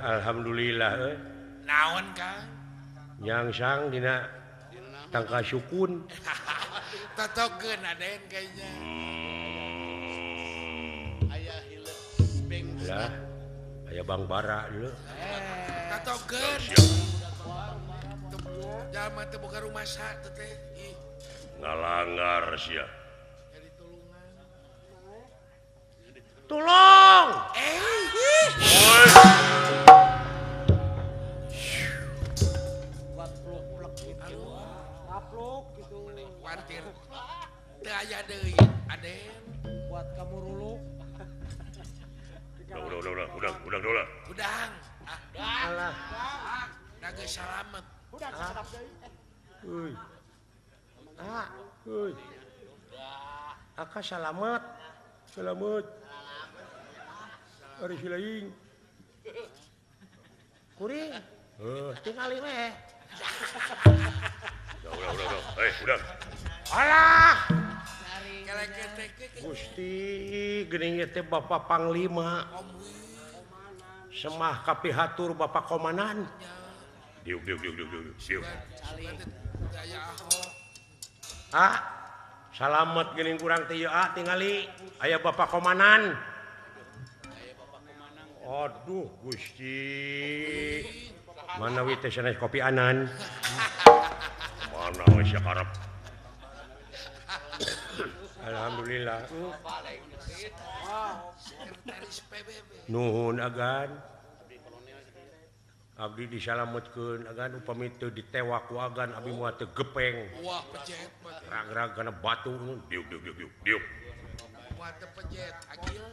Alhamdulillah naon Kang nyangsang dina tangka sukun totokeun aden kayaknya aya hileuk beng lah aya Bang Bara dulu totokeun jalma teu boga rumasa teh ngalangar sia tolong khawatir teu aya deui aden buat kamu ruluk. Udah udah udah udah udang alah da geus salamet udah sedap deui euy ah euy aka salamet salamet ari silaing kuring heuh tingali we. Udah udah udah udah. Alah. Gusti geuning teh Bapak Panglima. Semah kapihatur Bapak Komandan. Diuk diuk diuk diuk diuk. Diuk. Ah, salamet geuning kurang teh ieu ah tingali aya Bapak Komandan. Aduh Gusti. Manawi teh sanes kopi anan. Mana we sia karep. Alhamdulillah. Nuhun agan. Abdi disalametkeun agan upami teu ditewak ku agan abdi moal teu gepeng. Wah pejet mah. Rag-rag kana batu diuk diuk diuk diuk. Moal teu pejet agil.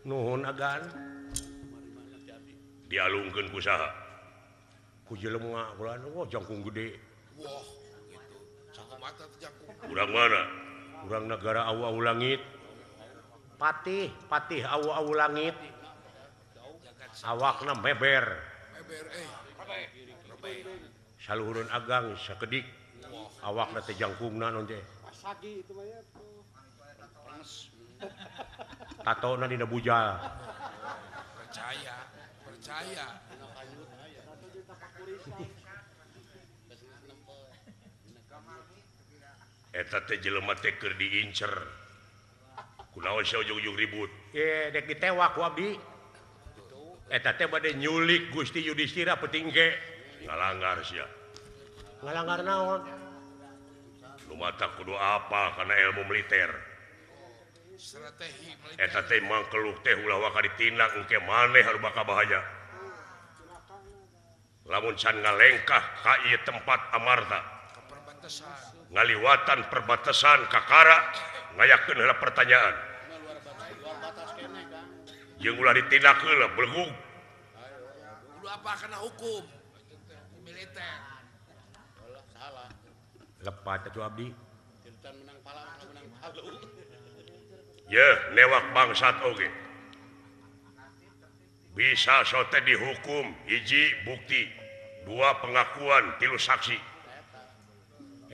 Nuhun agan. Dialungkeun ku saha? Ku jelema kula wah jangkung gede. Wah gitu. Sakumaha teh jangkung. Urang mana? Urang negara awu-awu langit. Patih, patih awu-awu langit. Awakna meber. Meber eh. Saluhureun agang sakedik. Awakna teh jangkungna naon teh. Pasagi itu mah ya. Tatona dina bujal. Percaya, percaya. Eta teh jelema teh keur diincer. Kunaon sia ujug-ujug ribut? Dek ditewak ku abdi. Eta teh bade nyulik Gusti Yudhistira peuting ge. Ngalanggar sia. Ngalanggar naon? Nu mata kudu apa kana ilmu militer. Strategi militer. Eta teh mangkeluh teh ulah waka ditindak engke maneh anu bakal bahaya. Lamun can ngalengkah ka ieu tempat Amarta. Ka perbatasan. Ngaliwatan perbatasan kakara ngayakeun heula pertanyaan. Jeung ulah ditindak heula belegug. Kudu apa kana hukum militer. Salah. Lepat atuh abdi. Menang pala, menang palu. Yeuh, newak bangsat oge. Bisa sote dihukum hiji bukti, dua pengakuan, tilu saksi.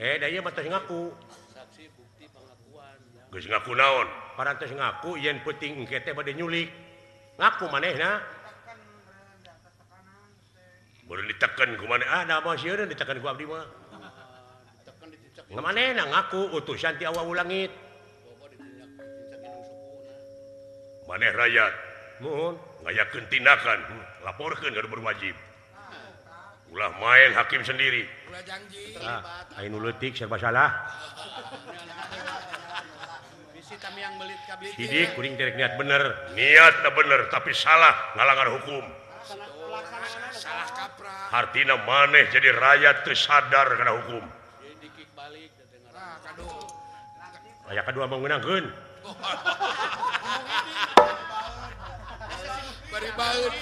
Da ieu mah teh ngaku. Saksi bukti pengakuan. Geus ngaku naon? Parantos ngaku yen peuting engke teh bade nyulik. Ngaku manehna. Baru diteken ku maneh. Ah, da mah sieun diteken ku abdi mah. Manehna ngaku utusan ti awak langit. Maneh rakyat muhun ngayakeun tindakan, laporkeun ka nu berwajib. Ulah main hakim sendiri. Ulah janji. Ah, anu leutik serba salah. Bisi kami yang belit ka belit. Sidik kuring teh niat bener, niatna bener tapi salah ngalanggar hukum. Salah kaprah. Hartina maneh jadi rakyat teu sadar kana hukum. Aya kadua mau ngeunangkeun. Bari baeud.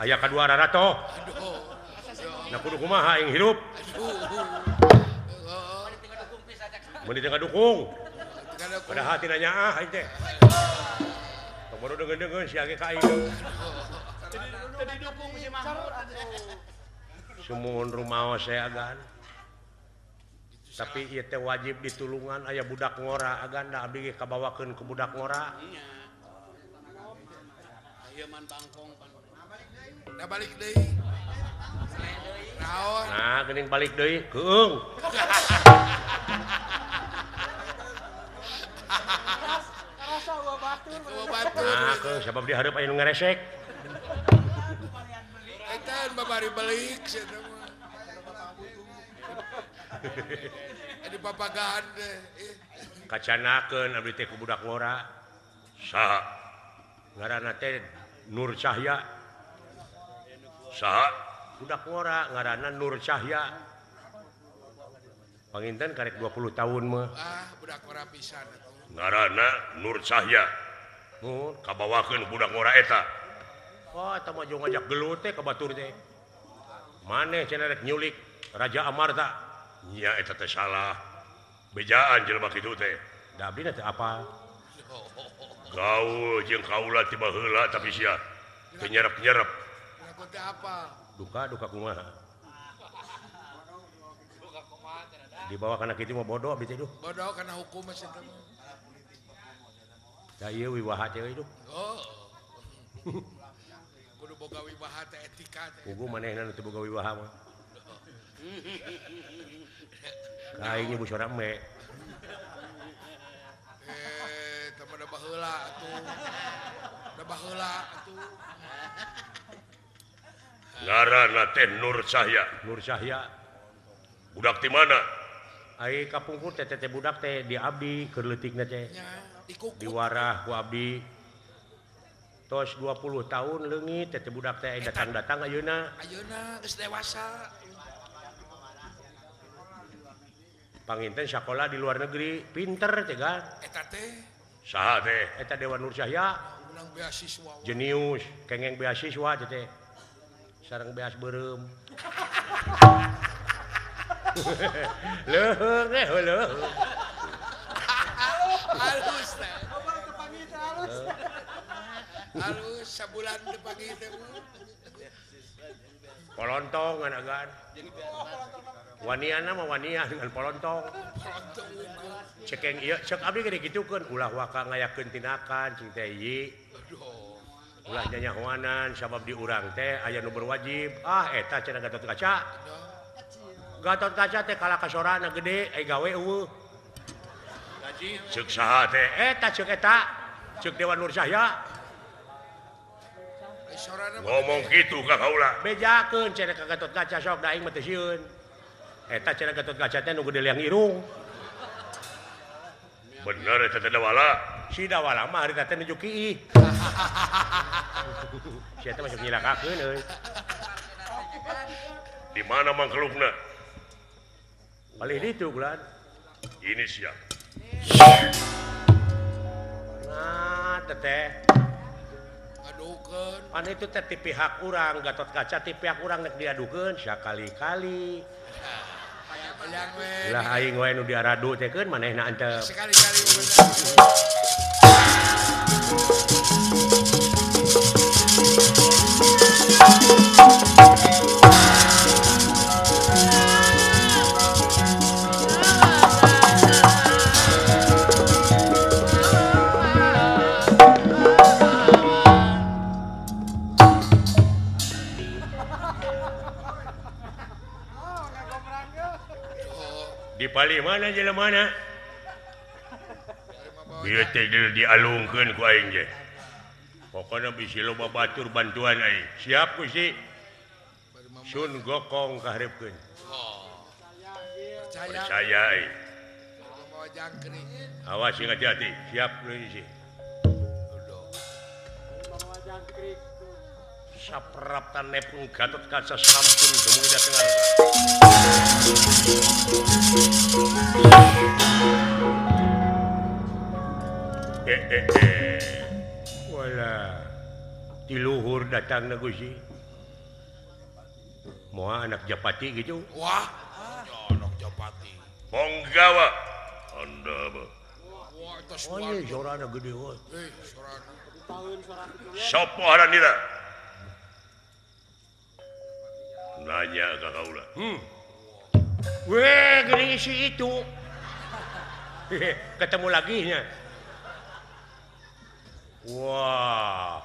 Aya kadua rarato. Nah kudu kumaha aing hirup. Mun teu ngadukung. Padahal hati nanya ah aing teh. Tong bodo deungeun-deungeun sia ge ka aing. Teu didukung si Mahmud. Sumuhun rumaos saya agan. Tapi ieu teh wajib ditulungan aya budak ngora agan da abdi ge kabawakeun ku budak ngora. Ieu man bangkong pan. Da balik deui. Naon? Nah, geuning balik deui, keung. Karasa eueuh batur. Nah, keung sabab di hareup aya nu ngaresek. Eta babari balik sia teh mah. Di papagaan deh. Kacanakeun abdi teh ku budak ngora. Saha? Ngaranna teh Nur Cahya. Saha? Budak ngora ngaranna Nur Cahya. Panginten karek 20 tahun mah. Ah, budak ngora pisan atuh. Ngaranna Nur Cahya. Mun kabawakeun budak ngora eta. Wah, eta mah jeung ngajak gelut teh ka batur teh. Maneh cenah rek nyulik Raja Amarta. Nya eta teh salah. Bejaan jelema kitu teh. Da abdi teh apa? Gaul jeung kaula ti baheula tapi sia teu nyerep-nyerep. Ngaku teh apa? Duka duka kumaha? Dibawa kana kitu mah bodoh abdi teh duh. Bodoh kana hukum mah sia teh. Da ieu wiwaha teh euy duh. Oh. Kudu boga wiwaha teh etika teh. Puguh manehna nu teu boga wiwaha mah. Ka aing ibu sora me. Teh mah da baheula atuh. Da baheula atuh. Ngaranna teh Nur Cahya. Nur Cahya. Budak ti mana? Ai kapungkur teh teh budak teh di abdi keur leutikna teh. Diwarah ku abdi. Tos 20 tahun leungit teh budak teh datang-datang ayeuna. Ayeuna geus dewasa. Panginten sakola di luar negeri, pinter teh kan. Eta teh saha teh? Eta Dewa Nur Cahya. Menang beasiswa. Jenius, kengeng beasiswa teh teh. Sareng beas beureum. Leuheung teh leuheung. Halus teh. Halus sabulan teh pagi teh. Polontong agan. Waniana mah wania dengan polontong. Cekeng ieu cek abdi gede gitukeun ulah waka ngayakeun tindakan cing teh ieu. Ulah nyanyahoanan sabab di urang teh aya nu berwajib. Ah eta cenah Gatot Kaca. Gatot Kaca teh kalah kasorana gede ai gawe eueuh. Ceuk saha teh? Eta ceuk eta. Ceuk Dewan Nur Cahya. Ngomong kitu ka kaula. Bejakeun cenah ka Gatot Kaca sok da aing mah teu sieun. Eta cenah Gatot Kaca teh nu gede liang irung. Bener eta teh Dawala. Si Dawala mah harita teh nuju kiih. Si eta masuk nyilakakeun euy. Di mana mangkelukna? Palih ditu bulan. Ini siapa? Nah, teteh. Adukeun. Pan itu teh ti pihak urang, Gatot Kaca ti pihak urang nek diadukeun sakali-kali. Lah aing wae nu diaradu teh keun manehna antep. Sekali-kali. Di palih mana jelema mana? Ieu teh dialungkeun ku aing ge. Pokona bisi loba batur bantuan aing. Siap Gusti. Sun Gokong kaharepkeun. Percaya aing. Awas sing hati-hati. Siap Gusti. Sapraptan nepung Gatot Kaca sampun dumugi dhateng arsa. Wala ti luhur datangna Gusti. Moal anak Japati gitu. Wah, anak Japati. Ponggawa. Anda apa? Wah, eta Oh, iya, sorana gede we. Sorana. Sopo haranira? Nanya ka kaula. Weh, gini si itu. Ketemu lagi nya. Wah.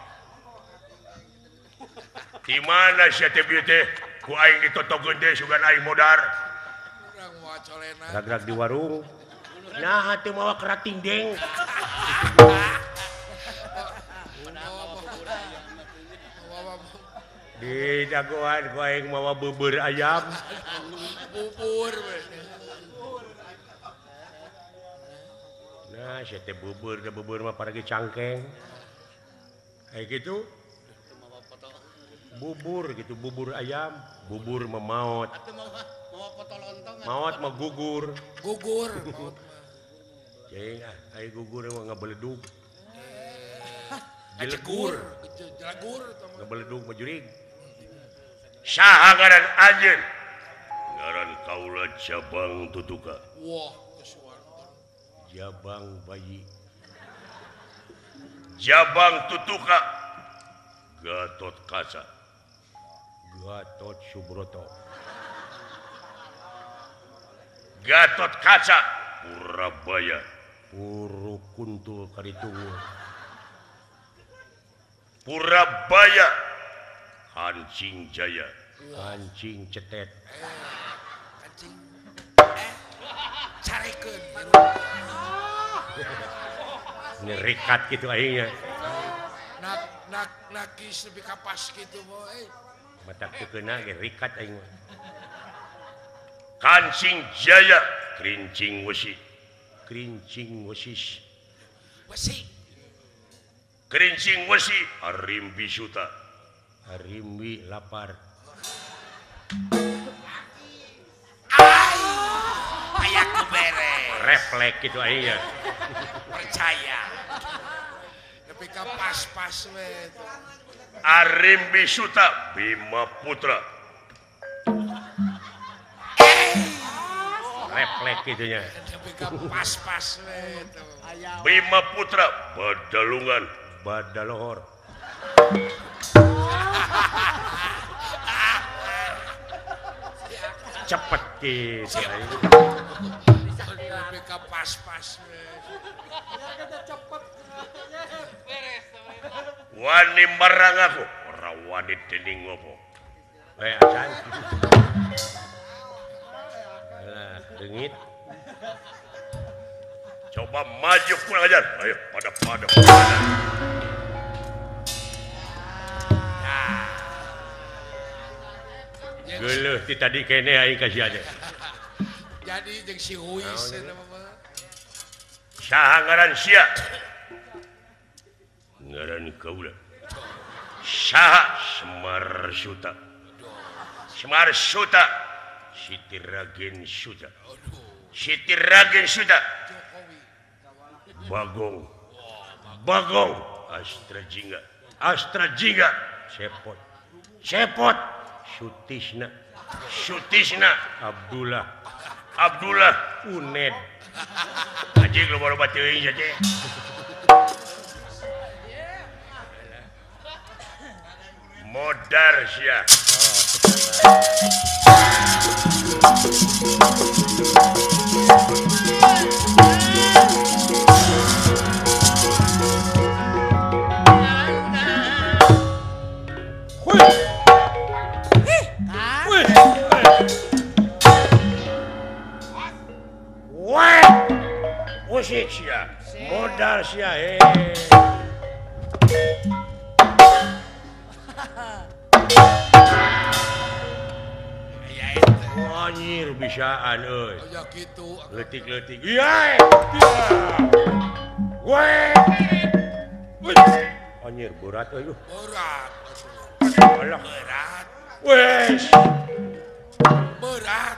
Di mana sia teh bieu teh? Ku aing ditotogeun teh sugan aing modar. Urang moal colena. Rag-rag di warung. Nah, teu mawa kerating deng. Di jagoan ku aing mawa bubur ayam. Bubur. Nah, sia teh bubur, da bubur mah paragi cangkeng. Kayak gitu. Bubur gitu, bubur ayam, bubur mah maot. Maot mah gugur. Gugur maot mah. Cing ah, ai gugur mah ngabeledug. Jelegur, jelegur ngabeledug mah jurig. Saha ngaran anjeun? Ngaran kaula Jabang Tutuka. Wah, kesuwanten. Jabang bayi. Jabang Tutuka. Gatot Kaca. Gatot Subroto. Gatot Kaca Purabaya. Puru kuntul karitu. Purabaya Kancing Jaya. Kancing cetet. Kancing. Carekeun. Nyerikat gitu aingnya. Nak nak nakis lebih kapas gitu boy. Matak teu keuna ge rikat aing mah. Kancing Jaya, kerincing wesi. Kerincing wesis. Wesi. Kerincing wesi Arimbi Suta. Arimbi lapar. Ai, aya ku beres. Reflek gitu aingnya. Percaya. Tapi ka pas-pas we. Arimbi Suta Bima Putra. Reflek gitunya. Tapi ka pas-pas we. Bima Putra Badalungan Badalohor. Cepet gitu. Tapi ka pas-pas we. Wani marang aku, ora wani dening ngopo. Acan. Alah, leungit. Coba maju kurang ajar. Ayo pada. Geuleuh ti tadi kene aing ka sia teh. Jadi jeung si Huis eta mah. Saha ngaran sia? Ngaran kaula. Saha Semar Suta. Semar Suta. Siti Ragen Suta. Siti Ragen Suta Bagong Bagong Astra Jingga Astra Jingga Cepot Cepot Sutisna Sutisna Abdullah Abdullah Uned anjing loba-loba teuing sia teh modar sia. Usik sia, modal sia eh. Anjir bisaan euy. Aya kitu. Leutik-leutik. Iya. Weh. Anjir berat euy. Berat. Alah berat. Wes. Berat.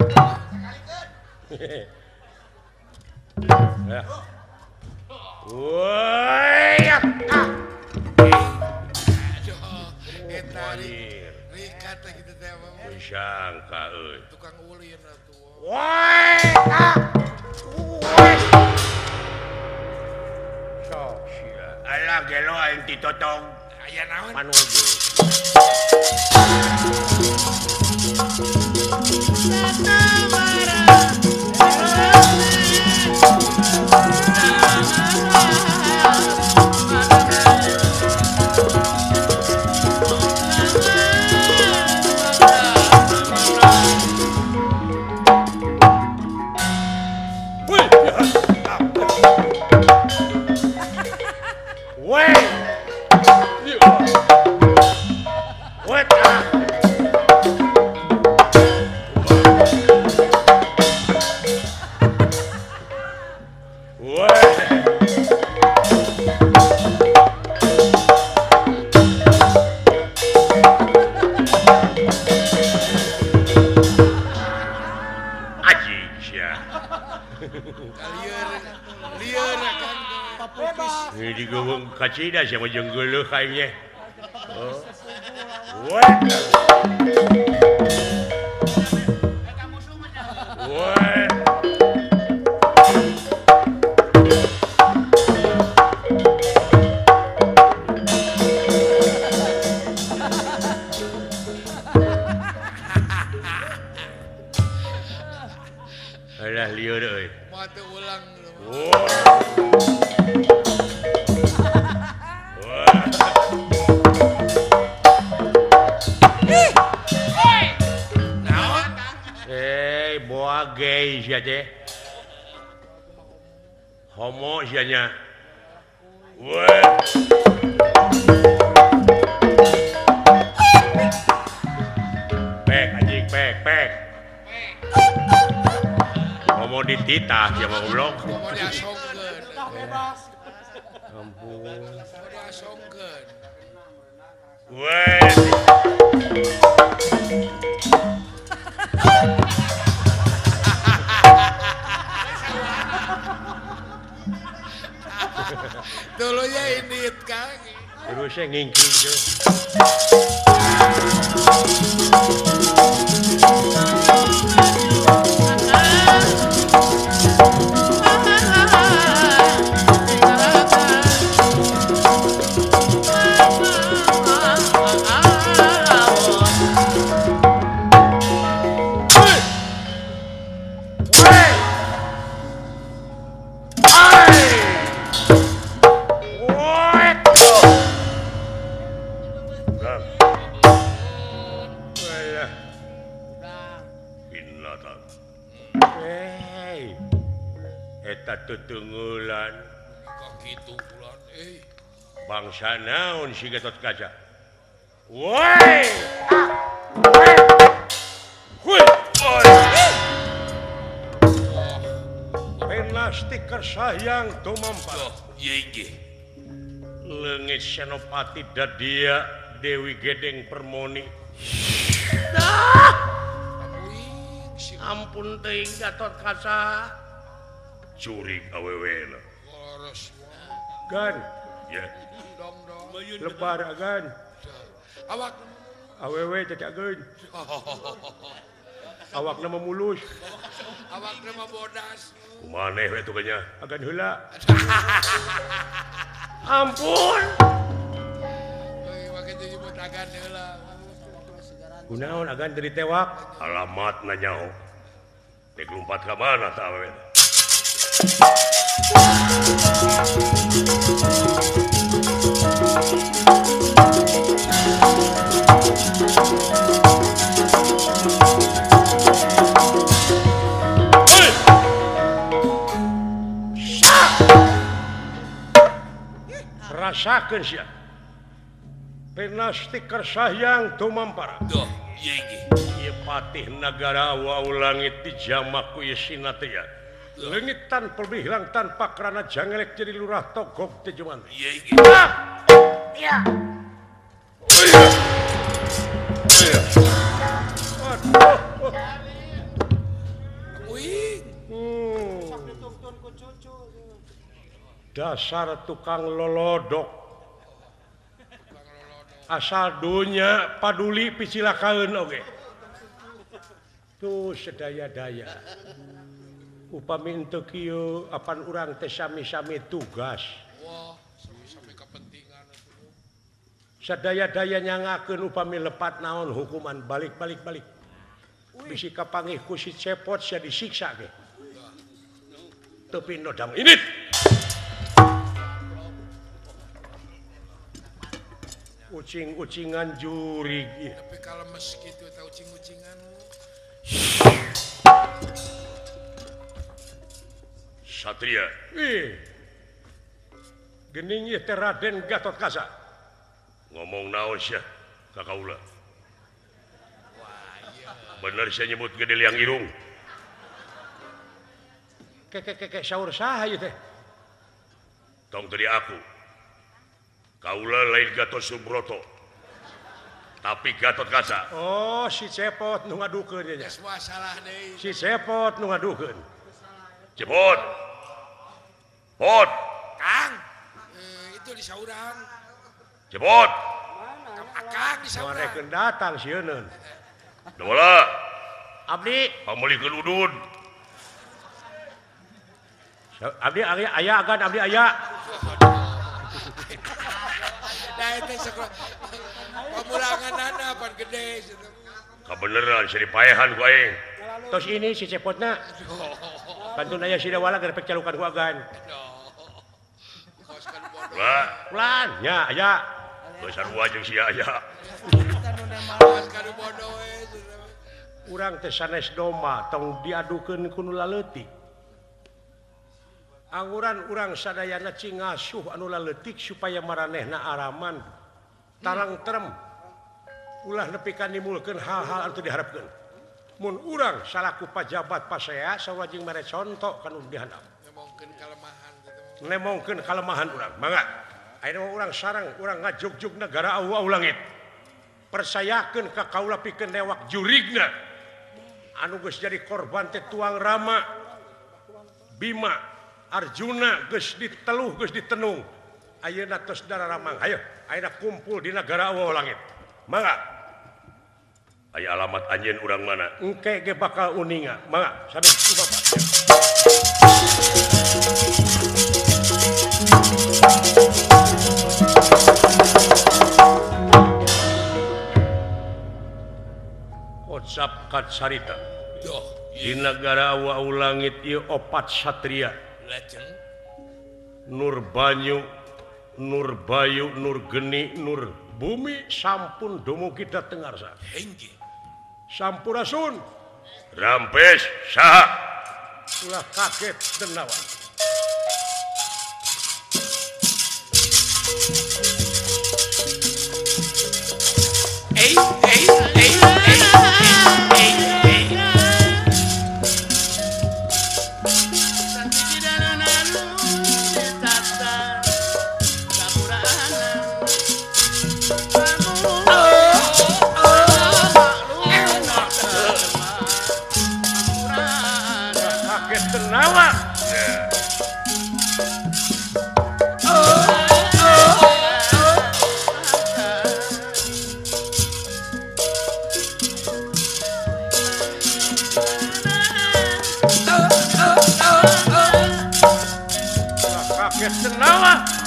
Ya. Woi. Eta rikat teh kitu teh mah. Sangka euy. Tukang ulin atuh. Woi. Ah. Woi. Sok sia. Alah gelo aing ditotong. Aya naon? Panuju. Kacida siapa jeung geuleuh aing ge. Oh. Woi. Woi. Alah lieur euy. Moal teu ulang. Boa gay sia teh. Homo sia nya. Weh. Pek anjing pek pek. Homo dititah sia mah goblok. Homo diasongkeun. Bebas. Ampun. Homo diasongkeun. Weh. Dulunya ini Kang. Terusnya ngingking tuh. Tetunggulan kitu bulan eh bangsa naon si Gatot Kaca. Woi. Woi. Penasti kersayang tumampa. Ye inggih. Leungit Senopati Dadia Dewi Gedeng Permoni. Ampun teuing Gatot Kaca. Jurig awewe na. Gan. Ya. Lebar agan. Awak awewe cacageun. Awakna mah mulus. Awakna mah bodas. Kumaneh we tuh nya? Agan heula. Ampun. Euy make nyebut agan heula. Kunaon agan teu ditewak? Alamatna nyaho. Dek lumpat ka mana tah awewe? Rasakeun sia. Pinasti kersahyang tumampara. Duh, ieu ge. Ieu patih nagara wau langit dijamak ku ieu sinatria. Leungit tanpa hilang tanpa kerana jangelek jadi lurah togog teh juman. Ieu ge. Iya. Aduh. Uing. Sok dituntun ku cucu. Dasar tukang lolodok. Asal dunya paduli picilakaeun oge. Tuh sedaya-daya. Upami henteu kieu apan urang teh sami-sami tugas. Wah, sami-sami kepentingan atuh. Sadaya-daya nyangakeun upami lepat naon hukuman balik-balik balik. Bisi kapanggih ku si Cepot sia disiksa ge. Teu pindo dam ini. Ucing-ucingan jurig. Tapi kalau mes kitu eta ucing-ucingan. Satria. Ih. Gening ieu teh Raden Gatotkaca. Ngomong naon sia ka kaula? Wah, iya. Bener sia nyebut gede liang irung. Keke saur saha ieu teh? Tong teu aku. Kaula lain Gatot Subroto. Tapi Gatotkaca. Oh, si Cepot nu ngadukeun ieu nya. Geus salah deui. Si Cepot nu ngadukeun. Cepot. Pot. Kang. Itu di saurang. Cepot. Akang di saurang. Marekeun datang sieun. Dola. Abdi pamulikeun udud. Abdi aya agan abdi aya. Nah itu sekolah pamulanganana pan gede. Kabeneran si dipaehan ku aing. Tos ini si Cepotna. Kantun aya si Dawala gerepek calukan ku agan. Lah, pelan nya aya. Geus sarua jeung sia aya. Urang teh sanes domba tong diadukeun ku nu laleutik. Anguran urang sadayana cingasuh anu laleutik supaya maranehna araman tarang terem ulah nepi ka nimulkeun hal-hal anu teu diharapkeun. Mun urang salaku pajabat pasea sawajing mere conto ka nu dihandap. Nemongkeun kalemahan kitu. Nemongkeun kalemahan urang. Mangga. Ayeuna urang sareng urang ngajugjug negara awau langit. Percayakeun ka kaula pikeun newak jurigna. Anu geus jadi korban teh tuang Rama, Bima, Arjuna geus diteluh geus ditenung. Ayeuna tos dararamang. Hayo, ayeuna kumpul di negara awau langit. Mangga. Aya alamat anjeun urang mana? Engke ge bakal uninga. Mangga, sanes ku bapak. Kocap kacarita. Di negara awau langit ieu opat satria. Lajeng Nur Banyu, Nur Bayu, Nur Geni, Nur Bumi sampun dumugi dhateng ngarsa. Inggih. Sampurasun. Rampes saha? Ulah kaget denawa. Ei, ei, ei, ei, ei, ei. Kaget denawa. Hawa.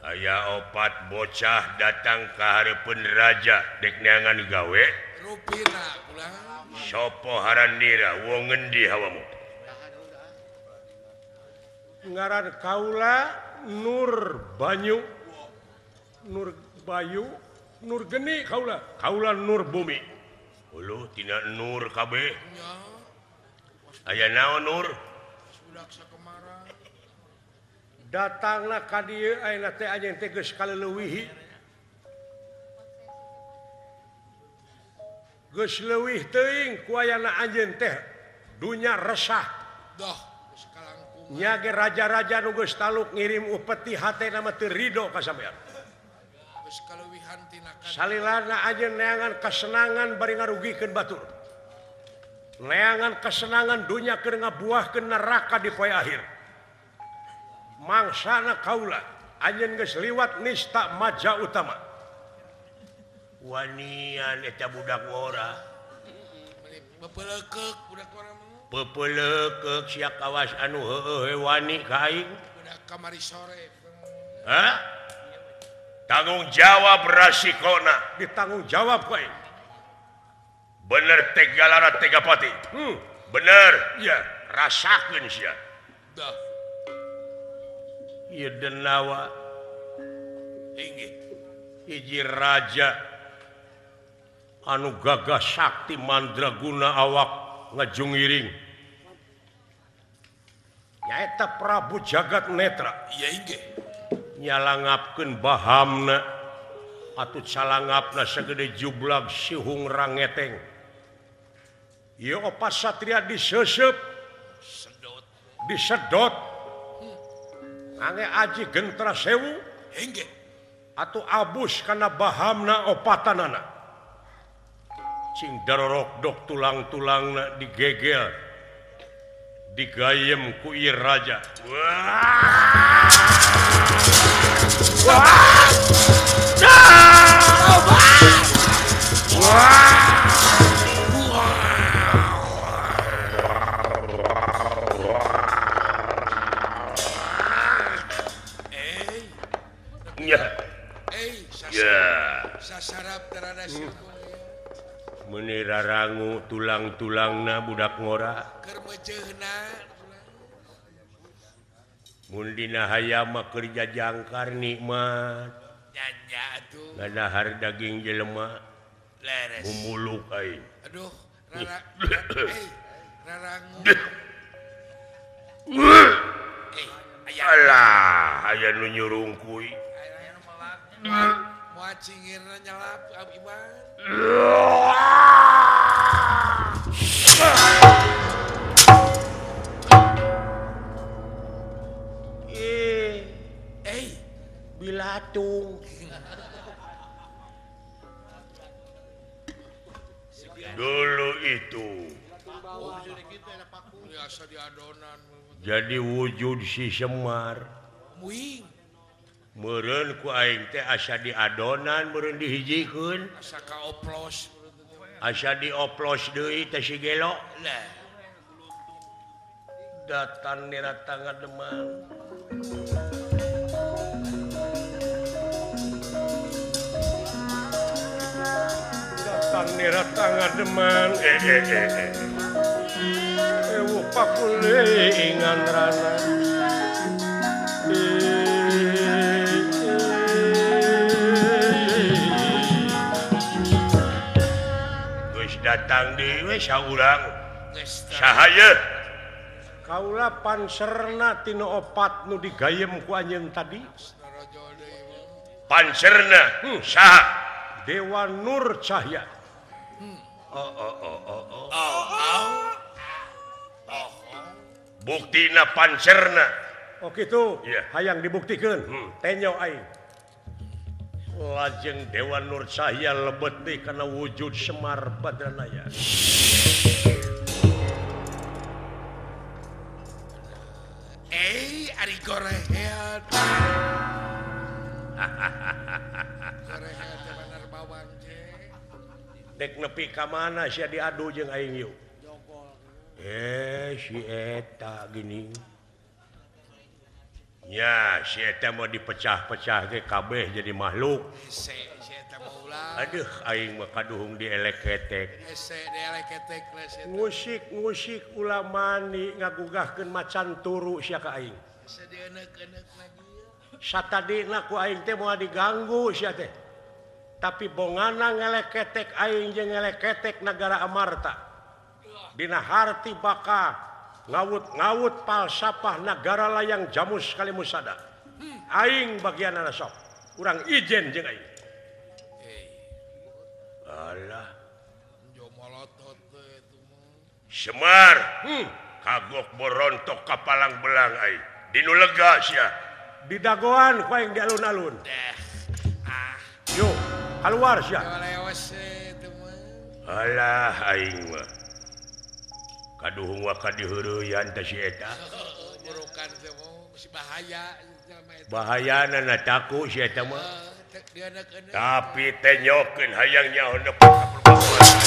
Aya opat bocah datang ke hareupeun raja dek neangan gawe. Sopo haranira wong ngendi hawamu? Ngaran kaula Nur Banyu, Nur Bayu, Nur Geni kaula, kaula Nur Bumi. Uluh tina Nur kabeh. Aya naon Nur? Datanglah ka dieu ayeuna teh anjeun teh geus kaleuwihi. Geus leuwih teuing ku ayana anjeun teh dunya resah. Doh, geus kalangkung. Nya ge raja-raja nu geus taluk ngirim upeti hatena mah teu rido ka sampean. Geus kaleuwihan tina ka. Salilana anjeun neangan kasenangan bari ngarugikeun batur. Neangan kasenangan dunya keur ngabuahkeun neraka di poe akhir. Mangsana kaula anjeun geus liwat nista maja utama. Wanian eta budak ngora. Pepelekeuk budak ngora mah. Pepelekeuk sia kawas anu heueuh wani ka aing. Budak kamari sore. Hah? Tanggung jawab rasikona, ditanggung jawab ku aing. Bener Tegalara Tegapati. Bener, ya rasakeun sia. Dah. Ieu denawa inggih hiji raja anu gagah sakti mandraguna awak ngajungiring nyaeta Prabu Jagat Netra. Iya inggih nyalangapkeun bahamna atuh calangapna sagede jublag sihung rangeteng. Ieu opat satria diseuseup sedot disedot Ange aji gentra sewu inggih atuh abus kana bahamna opatanana. Cing darorokdok tulang-tulangna digegel. Digayem ku ieu raja. Meni rarangu tulang-tulangna budak ngora. Mun dina hayam mah keur jajangkar nikmat. Ngadahar daging jelema. Mumuluk aing. Aduh, rarangu. Alah, aya nu nyurungkuy. Moal cingirna nyelap Iman. Bilatung. Dulu itu jadi wujud si Semar. Meureun ku aing teh asa diadonan meureun dihijikeun. Asa kaoplos. Asa dioplos deui teh si gelo. Datan nira ngademan. Datan nira ngademan. Ewuh pakulingan rana. Geus datang deui we saurang. Saha ye? Kaula panserna tina opat nu digayem ku anjeun tadi. Panserna saha? Dewa Nur Cahya. Buktina panserna. Oh kitu, yeah. Hayang dibuktikeun. Tenyo aing. Lajeng Dewa Nur Cahya lebet deui kana wujud Semar Badranaya. Ari gorehead. Gorehead teh bener bawang je. Dek nepi ka mana sia diadu jeung aing yuk. Si eta gini. Ya, si eta mau dipecah-pecah ge kabeh jadi makhluk. Si eta mah ulah. Aduh, aing mah kaduhung dielek-ketek. Hese dielek-ketek lah si eta. Musik-musik ulah mani ngagugahkeun macan turu sia ka aing. Hese dieneuk-eneuk lagi. Satadina ku aing teh moal diganggu sia teh. Tapi bongana ngeleketek aing jeung ngeleketek nagara Amarta. Dina harti baka ngawut-ngawut palsapah nagara layang jamus kalimusada. Aing bagianana sok. Urang ijen jeung aing. Alah. Semar, kagok borontok ka palang belang aing. Dinu lega sia. Didagoan ku aing di alun-alun. Yo, keluar sia. Alah aing mah. Kaduhung wa kadiheureuyaan teh si eta. Burukan teh si bahaya Bahayana na taku si eta mah. Tapi tenyokeun hayang nyaho nepi ka perbuatan.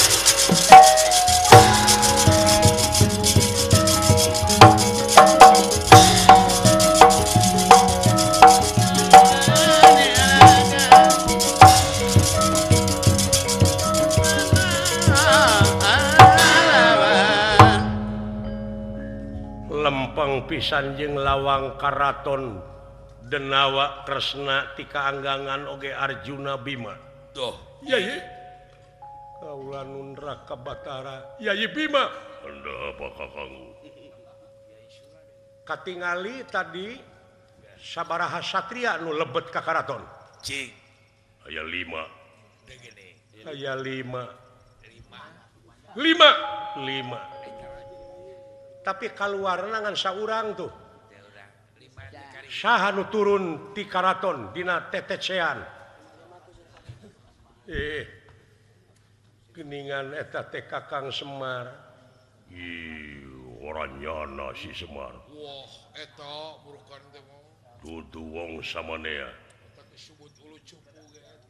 Lempeng pisan jeung lawang karaton Denawa Kresna tika anggangan oge Arjuna Bima. Duh, Yai. Kaula nun Raka Batara. Yai Bima. Anda apa kakangku? Katingali tadi sabaraha satria nu lebet ka karaton. Cik. Aya 5. Aya 5. 5. 5. Tapi kaluarna ngan saurang tuh. Saha nu turun ti karaton dina tetecean. Geningan eta teh Kakang Semar. Oranyana si Semar. Wah, eta burukan teh mah. Dudu wong samanea.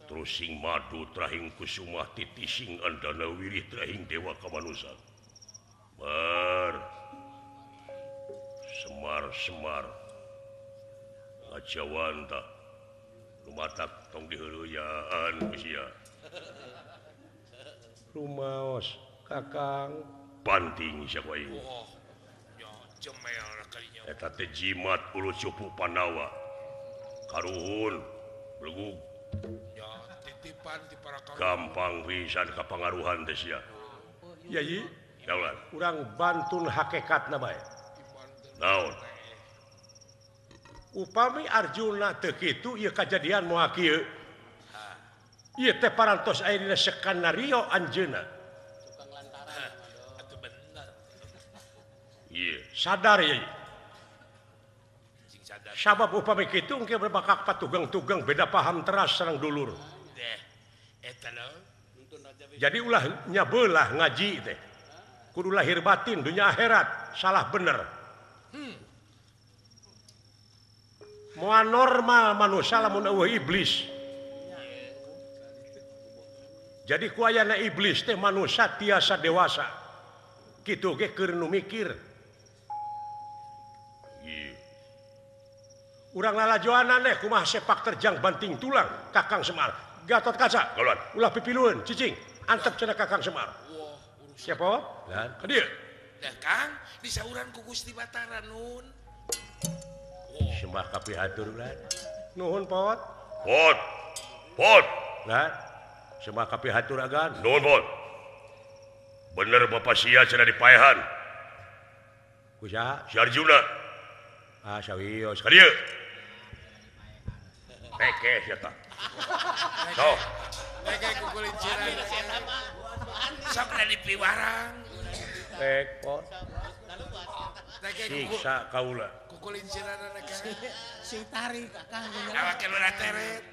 Terus sing madu trahing kusumah titising andana wirih trahing dewa kamanusan. Mar. Semar Semar. Ngajawanta. Lumatak tong diheureuyan ku sia. Rumaos Kakang banting sia ku aing. Eta teh jimat ulu cupu Pandawa. Karuhun belegug. Ya, titipan ti para gampang pisan kapangaruhan teh sia. Yayi, daulan. Urang bantun hakikatna bae. Naon? Upami Arjuna teu kitu ieu kajadian moal kieu. Ieu teh parantos aya dina skenario anjeunna. Tukang lantaran atuh bener. Ieu sadar ieu. Sadar. Sabab upami kitu engke bakal patugeng-tugeng beda paham teras sareng dulur. Deh, eta lho. Jadi ulah nyabelah ngaji teh. Kudu lahir batin dunia akhirat, salah bener. Moal normal manusia lamun eueuh iblis. Jadi ku ayana iblis teh manusia tiasa dewasa. Kitu ge keur nu mikir. Urang lalajoan aneh kumaha sepak terjang banting tulang Kakang Semar. Gatot Kaca, Kaluan. Ulah pipilueun cicing, antep cenah Kakang Semar. Wah, urusan. Siapa? Lan. Ka dieu. Dah Kang, disauran ku Gusti Batara nun. Sembah kapihatur lan. Nuhun Pot. Pot. Pot. Lan. Sembah kapihatur agan. Nuhun Pot. Bener Bapak sia cenah dipaehan. Ku saha? Si Arjuna. Ah, sawios. Ka dieu. Peke sia tah. Sok. Peke kukulinciran. Sok da dipiwarang. Pek Pot. Teke Siksa kaula. Kukulinciran Kang. Sing tarik Kang. Awak nu teret.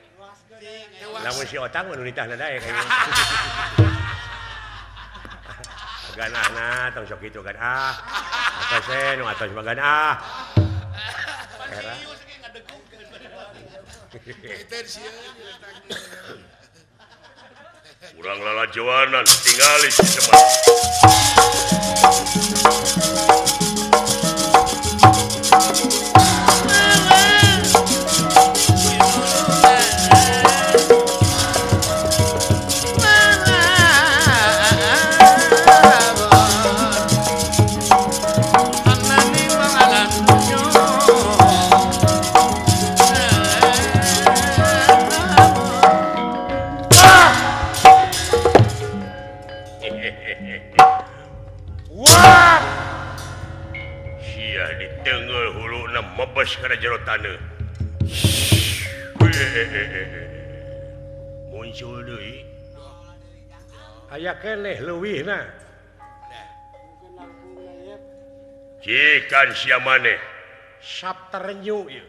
Lamun si otang mah nu nitahna daek. Ganahna tong sok kitu kan ah. Atos nu atos mah gan ah. Era. Urang lalajoanan tingali si Semar. Kana jero taneuh. Muncul deui. Aya keneh leuwihna. Cikan sia maneh. Sap terenyu ieu.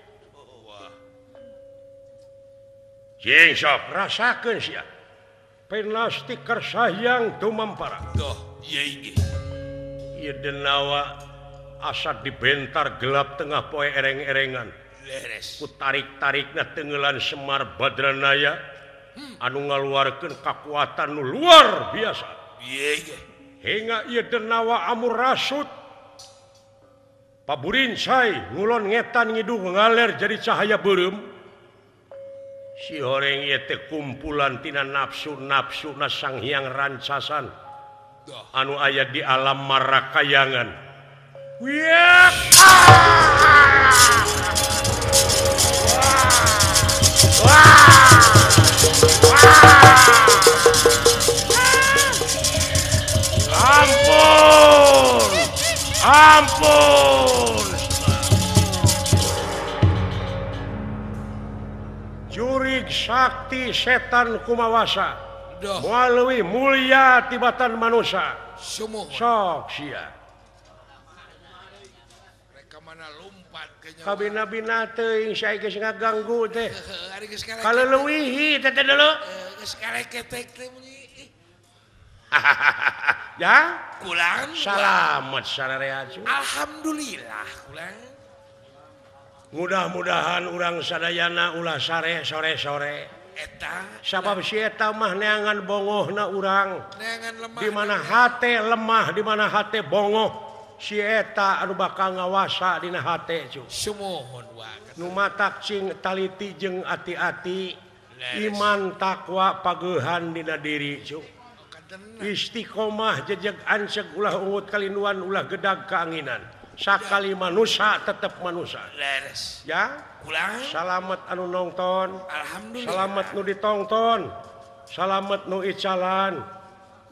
Cing sok rasakeun sia. Pinasti kersahyang tumampara. Doh, ieu ge. Ieu denawa asa dibentar gelap tengah poe ereng-erengan. Ku tarik-tarikna tenggelan Semar Badranaya anu ngaluarkeun kakuatan nu luar biasa. Hingga ieu denawa amur rasut. Paburincai ngulon ngetan ngidung ngaler jadi cahaya beureum. Si horeng ieu teh kumpulan tina nafsu-nafsuna Sang Hyang Rancasan anu aya di alam marakayangan. Ampun, ampun. Jurig sakti setan kumawasa, moal leuwih mulia tibatan manusia. Sok sia. Kabina-bina teuing sia geus ngaganggu teh. Kaleuwihi teh teh dulu. Geus kareketek teh bunyi. Ya kulang salamet sararea. Alhamdulillah kulang. Mudah-mudahan urang sadayana ulah sare sore-sore eta sabab si eta mah neangan bongohna urang, neangan lemah, di mana hate lemah, di mana hate bongoh, si eta anu bakal ngawasa dina hate cu. Sumuhun wa nu matak cing taliti jeung ati-ati, iman takwa pagehan dina diri cu. Istiqomah jejeg anceg ulah ungut kalinduan ulah gedag keanginan. Sakali manusia tetep manusia. Leres. Ya kulang. Salamet anu nonton, alhamdulillah. Salamet nu ditongton, salamet nu icalan,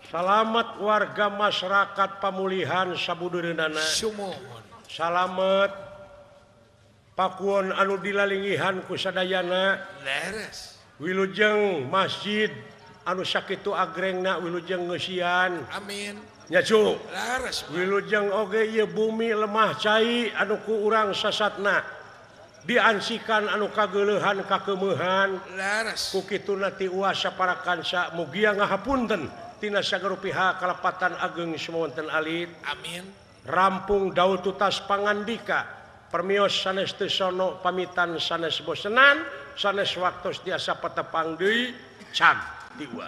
salamet warga masyarakat pamulihan sabudureunana. Sumuhun. Salamet pakuon anu dilalingihan ku sadayana. Leres. Wilujeng masjid anu sakitu agrengna wilujeng ngeusian. Amin. Nya cu. Leres. Wilujeng oge ieu bumi lemah cai anu ku urang sasatna diansikan anu kageuleuhan kakemeuhan. Leres. Ku kituna ti uasa para kansa mugia ngahapunten tina sagarupiha kalepatan ageng sumawonten alit. Amin. Rampung daul tutas pangandika permios sanes teu sono pamitan sanes bosenan sanes waktos tiasa patepang deui cag tiwa.